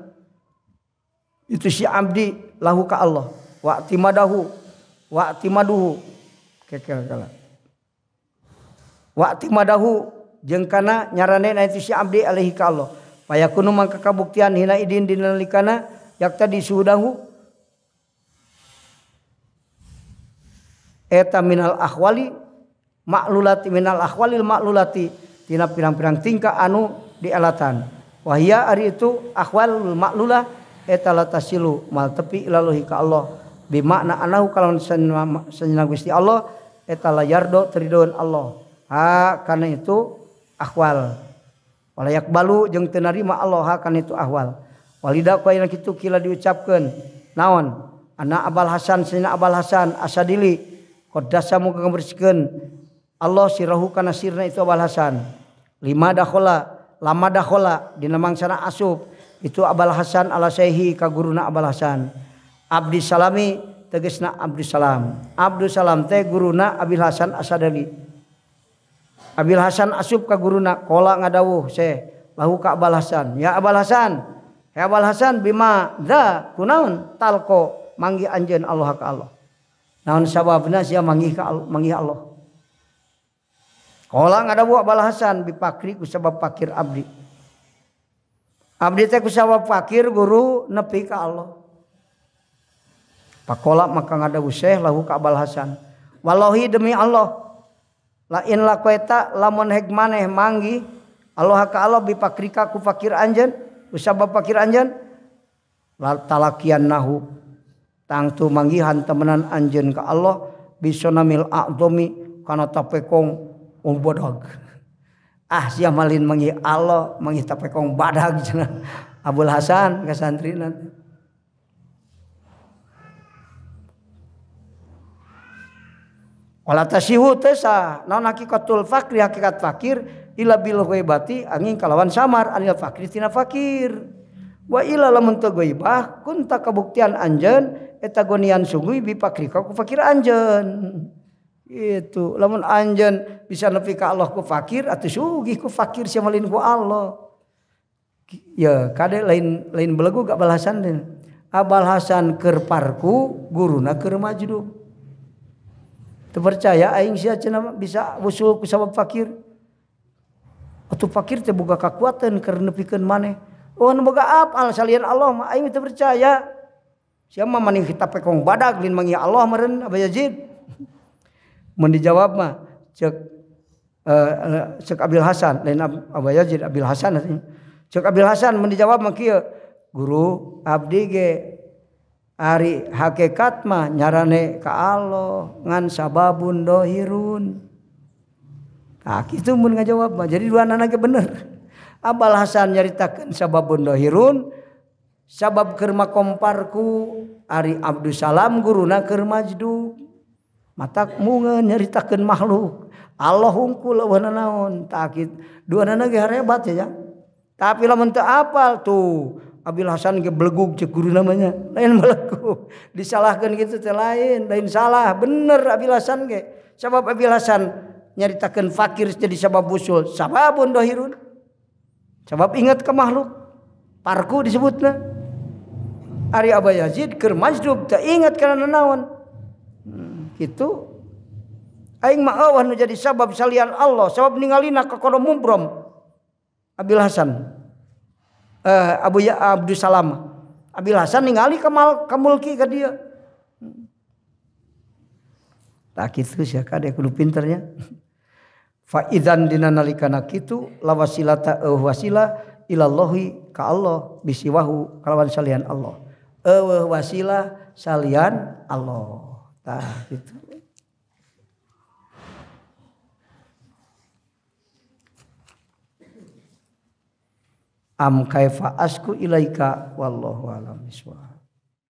Itu si abdi lahu ka Allah wa timadahu wa timaduhu kekel kala. Wa timadahu jeung kana nyaranena itu si abdi alaihi ka Allah. Payakunu mangka kabuktian hina idin dina nalikana yak tadi syuhudahu eta minal ahwali maklulati minal ahwalil maklulati tina pirang-pirang tingkah anu dielatan. Wahia ari itu ahwalul maklulah eta latasilu mal tepi ilaluhi ka Allah bimakna anahu kalawan sanjana Gusti Allah eta layardo teridoan Allah. Ha kana itu ahwal. Walayak balu jeung teu narima Allah ha kana itu ahwal. Walida ku ayeuna kitu kila diucapkeun naon ana Abul Hasan sanjana Abul Hasan Asadili qaddasa muga ngabersihkeun Allah sirahu kana sirna itu Abul Hasan. Lima dakhala lama dakhala dina mangsana asup itu Abul Hasan ala syaihi ka guruna Abul Hasan. Abdi Salami tegasna Abdus Salam. Abdus Salam teh guruna Abil Hasan Asadali. Abil Hasan asup ka guruna kola ngadawuh seh lahu ka Abul Hasan. Ya Abul Hasan, ya Abul Hasan bima dza kunaon talqo manggih anjeun Allah ka Allah. Naon sababna sia manggih ka manggih Allah. Kola ngadawuh Abul Hasan bipakri ku sabab fakir abdi. Abdi teh ku sabab fakir guru nepi ka Allah. Pakola maka ngadawuh syekh lahu ka Abul Hasan. Wallahi demi Allah la in lakoeta lamun heg maneh manggih Allah ka Allah bipakrika ku fakir anjeun ku sabab fakir anjeun la talakian nahu tangtu manggihan temenan anjeun ka Allah bisonamil a'dhami kana tapekong badag. Ah sia malin manggih Allah manggih tapekong badag cenah Abul Hasan ka santrina. Wala tasihu tesa naon hakikatul fakri hakikat fakir ila bil ghaibati angin kalawan samar anil fakri tina fakir. Wa ila lamun teu ghaibah kunta kabuktian anjeun eta gonian sungguh bi fakrika ku fakir anjeun. Itu lamun anjeun bisa nepi ka Allah ku fakir atuh sugih ku fakir sia malin ku Allah. Ya kade lain lain belegu gak Abul Hasan teh. Abul Hasan keur parku guruna keur majdub. Teu percaya aing sia cenah bisa wusul ku sabab fakir. Atuh fakir teh boga kakuatan keur nepikeun maneh. Oh nu boga apal salian Allah mah aing teu percaya. Sia mah maning tapekong badag lin manggih Allah meureun Abu Yazid. Mun dijawab mah cek cek Abil Hasan lain Abu Yazid Abil Hasan. Cek Abil Hasan mun dijawab mah kieu, guru abdi ge ari hakikat mah nyarane ka Allah ngan sababun dohirun. Nah kitu mun ngajawab mah jadi dua anak ge bener. Abul Hasan nyaritakeun sababun dohirun sabab keur makomparku ari Abdus Salam guruna keur majdub. Matak mungeun nyaritakeun makhluk Allah hungkul eueuh naon tah kitu dua anak ge hebat ya. Tapi lamun teu apal tuh Abil Hasan ge belegug cek guru namanya lain belegug disalahkan gitu teh lain lain salah bener Abil Hasan ge sabab Abil Hasan nyaritakeun fakir jadi sabab usul sababun dohirun sabab ingat ke makhluk parku disebutna. Ari Abu Yazid keur majdub teu ingat kana naon kitu aing mah eueuh nu jadi sabab salian Allah sabab ningalina ka kono mumbrom Abil Hasan Abu ya Abdus Salam Abil Hasan ningali kamal kamulki ka dia. Tak kitu sia kade kudu pinternya. Fa idzan dina nalikana kitu la wasilata wasilah ilallahi ka Allah bisiwahu kalawan salian Allah. Eueuh wasilah salian Allah. Tah kitu. Am kaifa asku ilaika wallahu alam bisawab.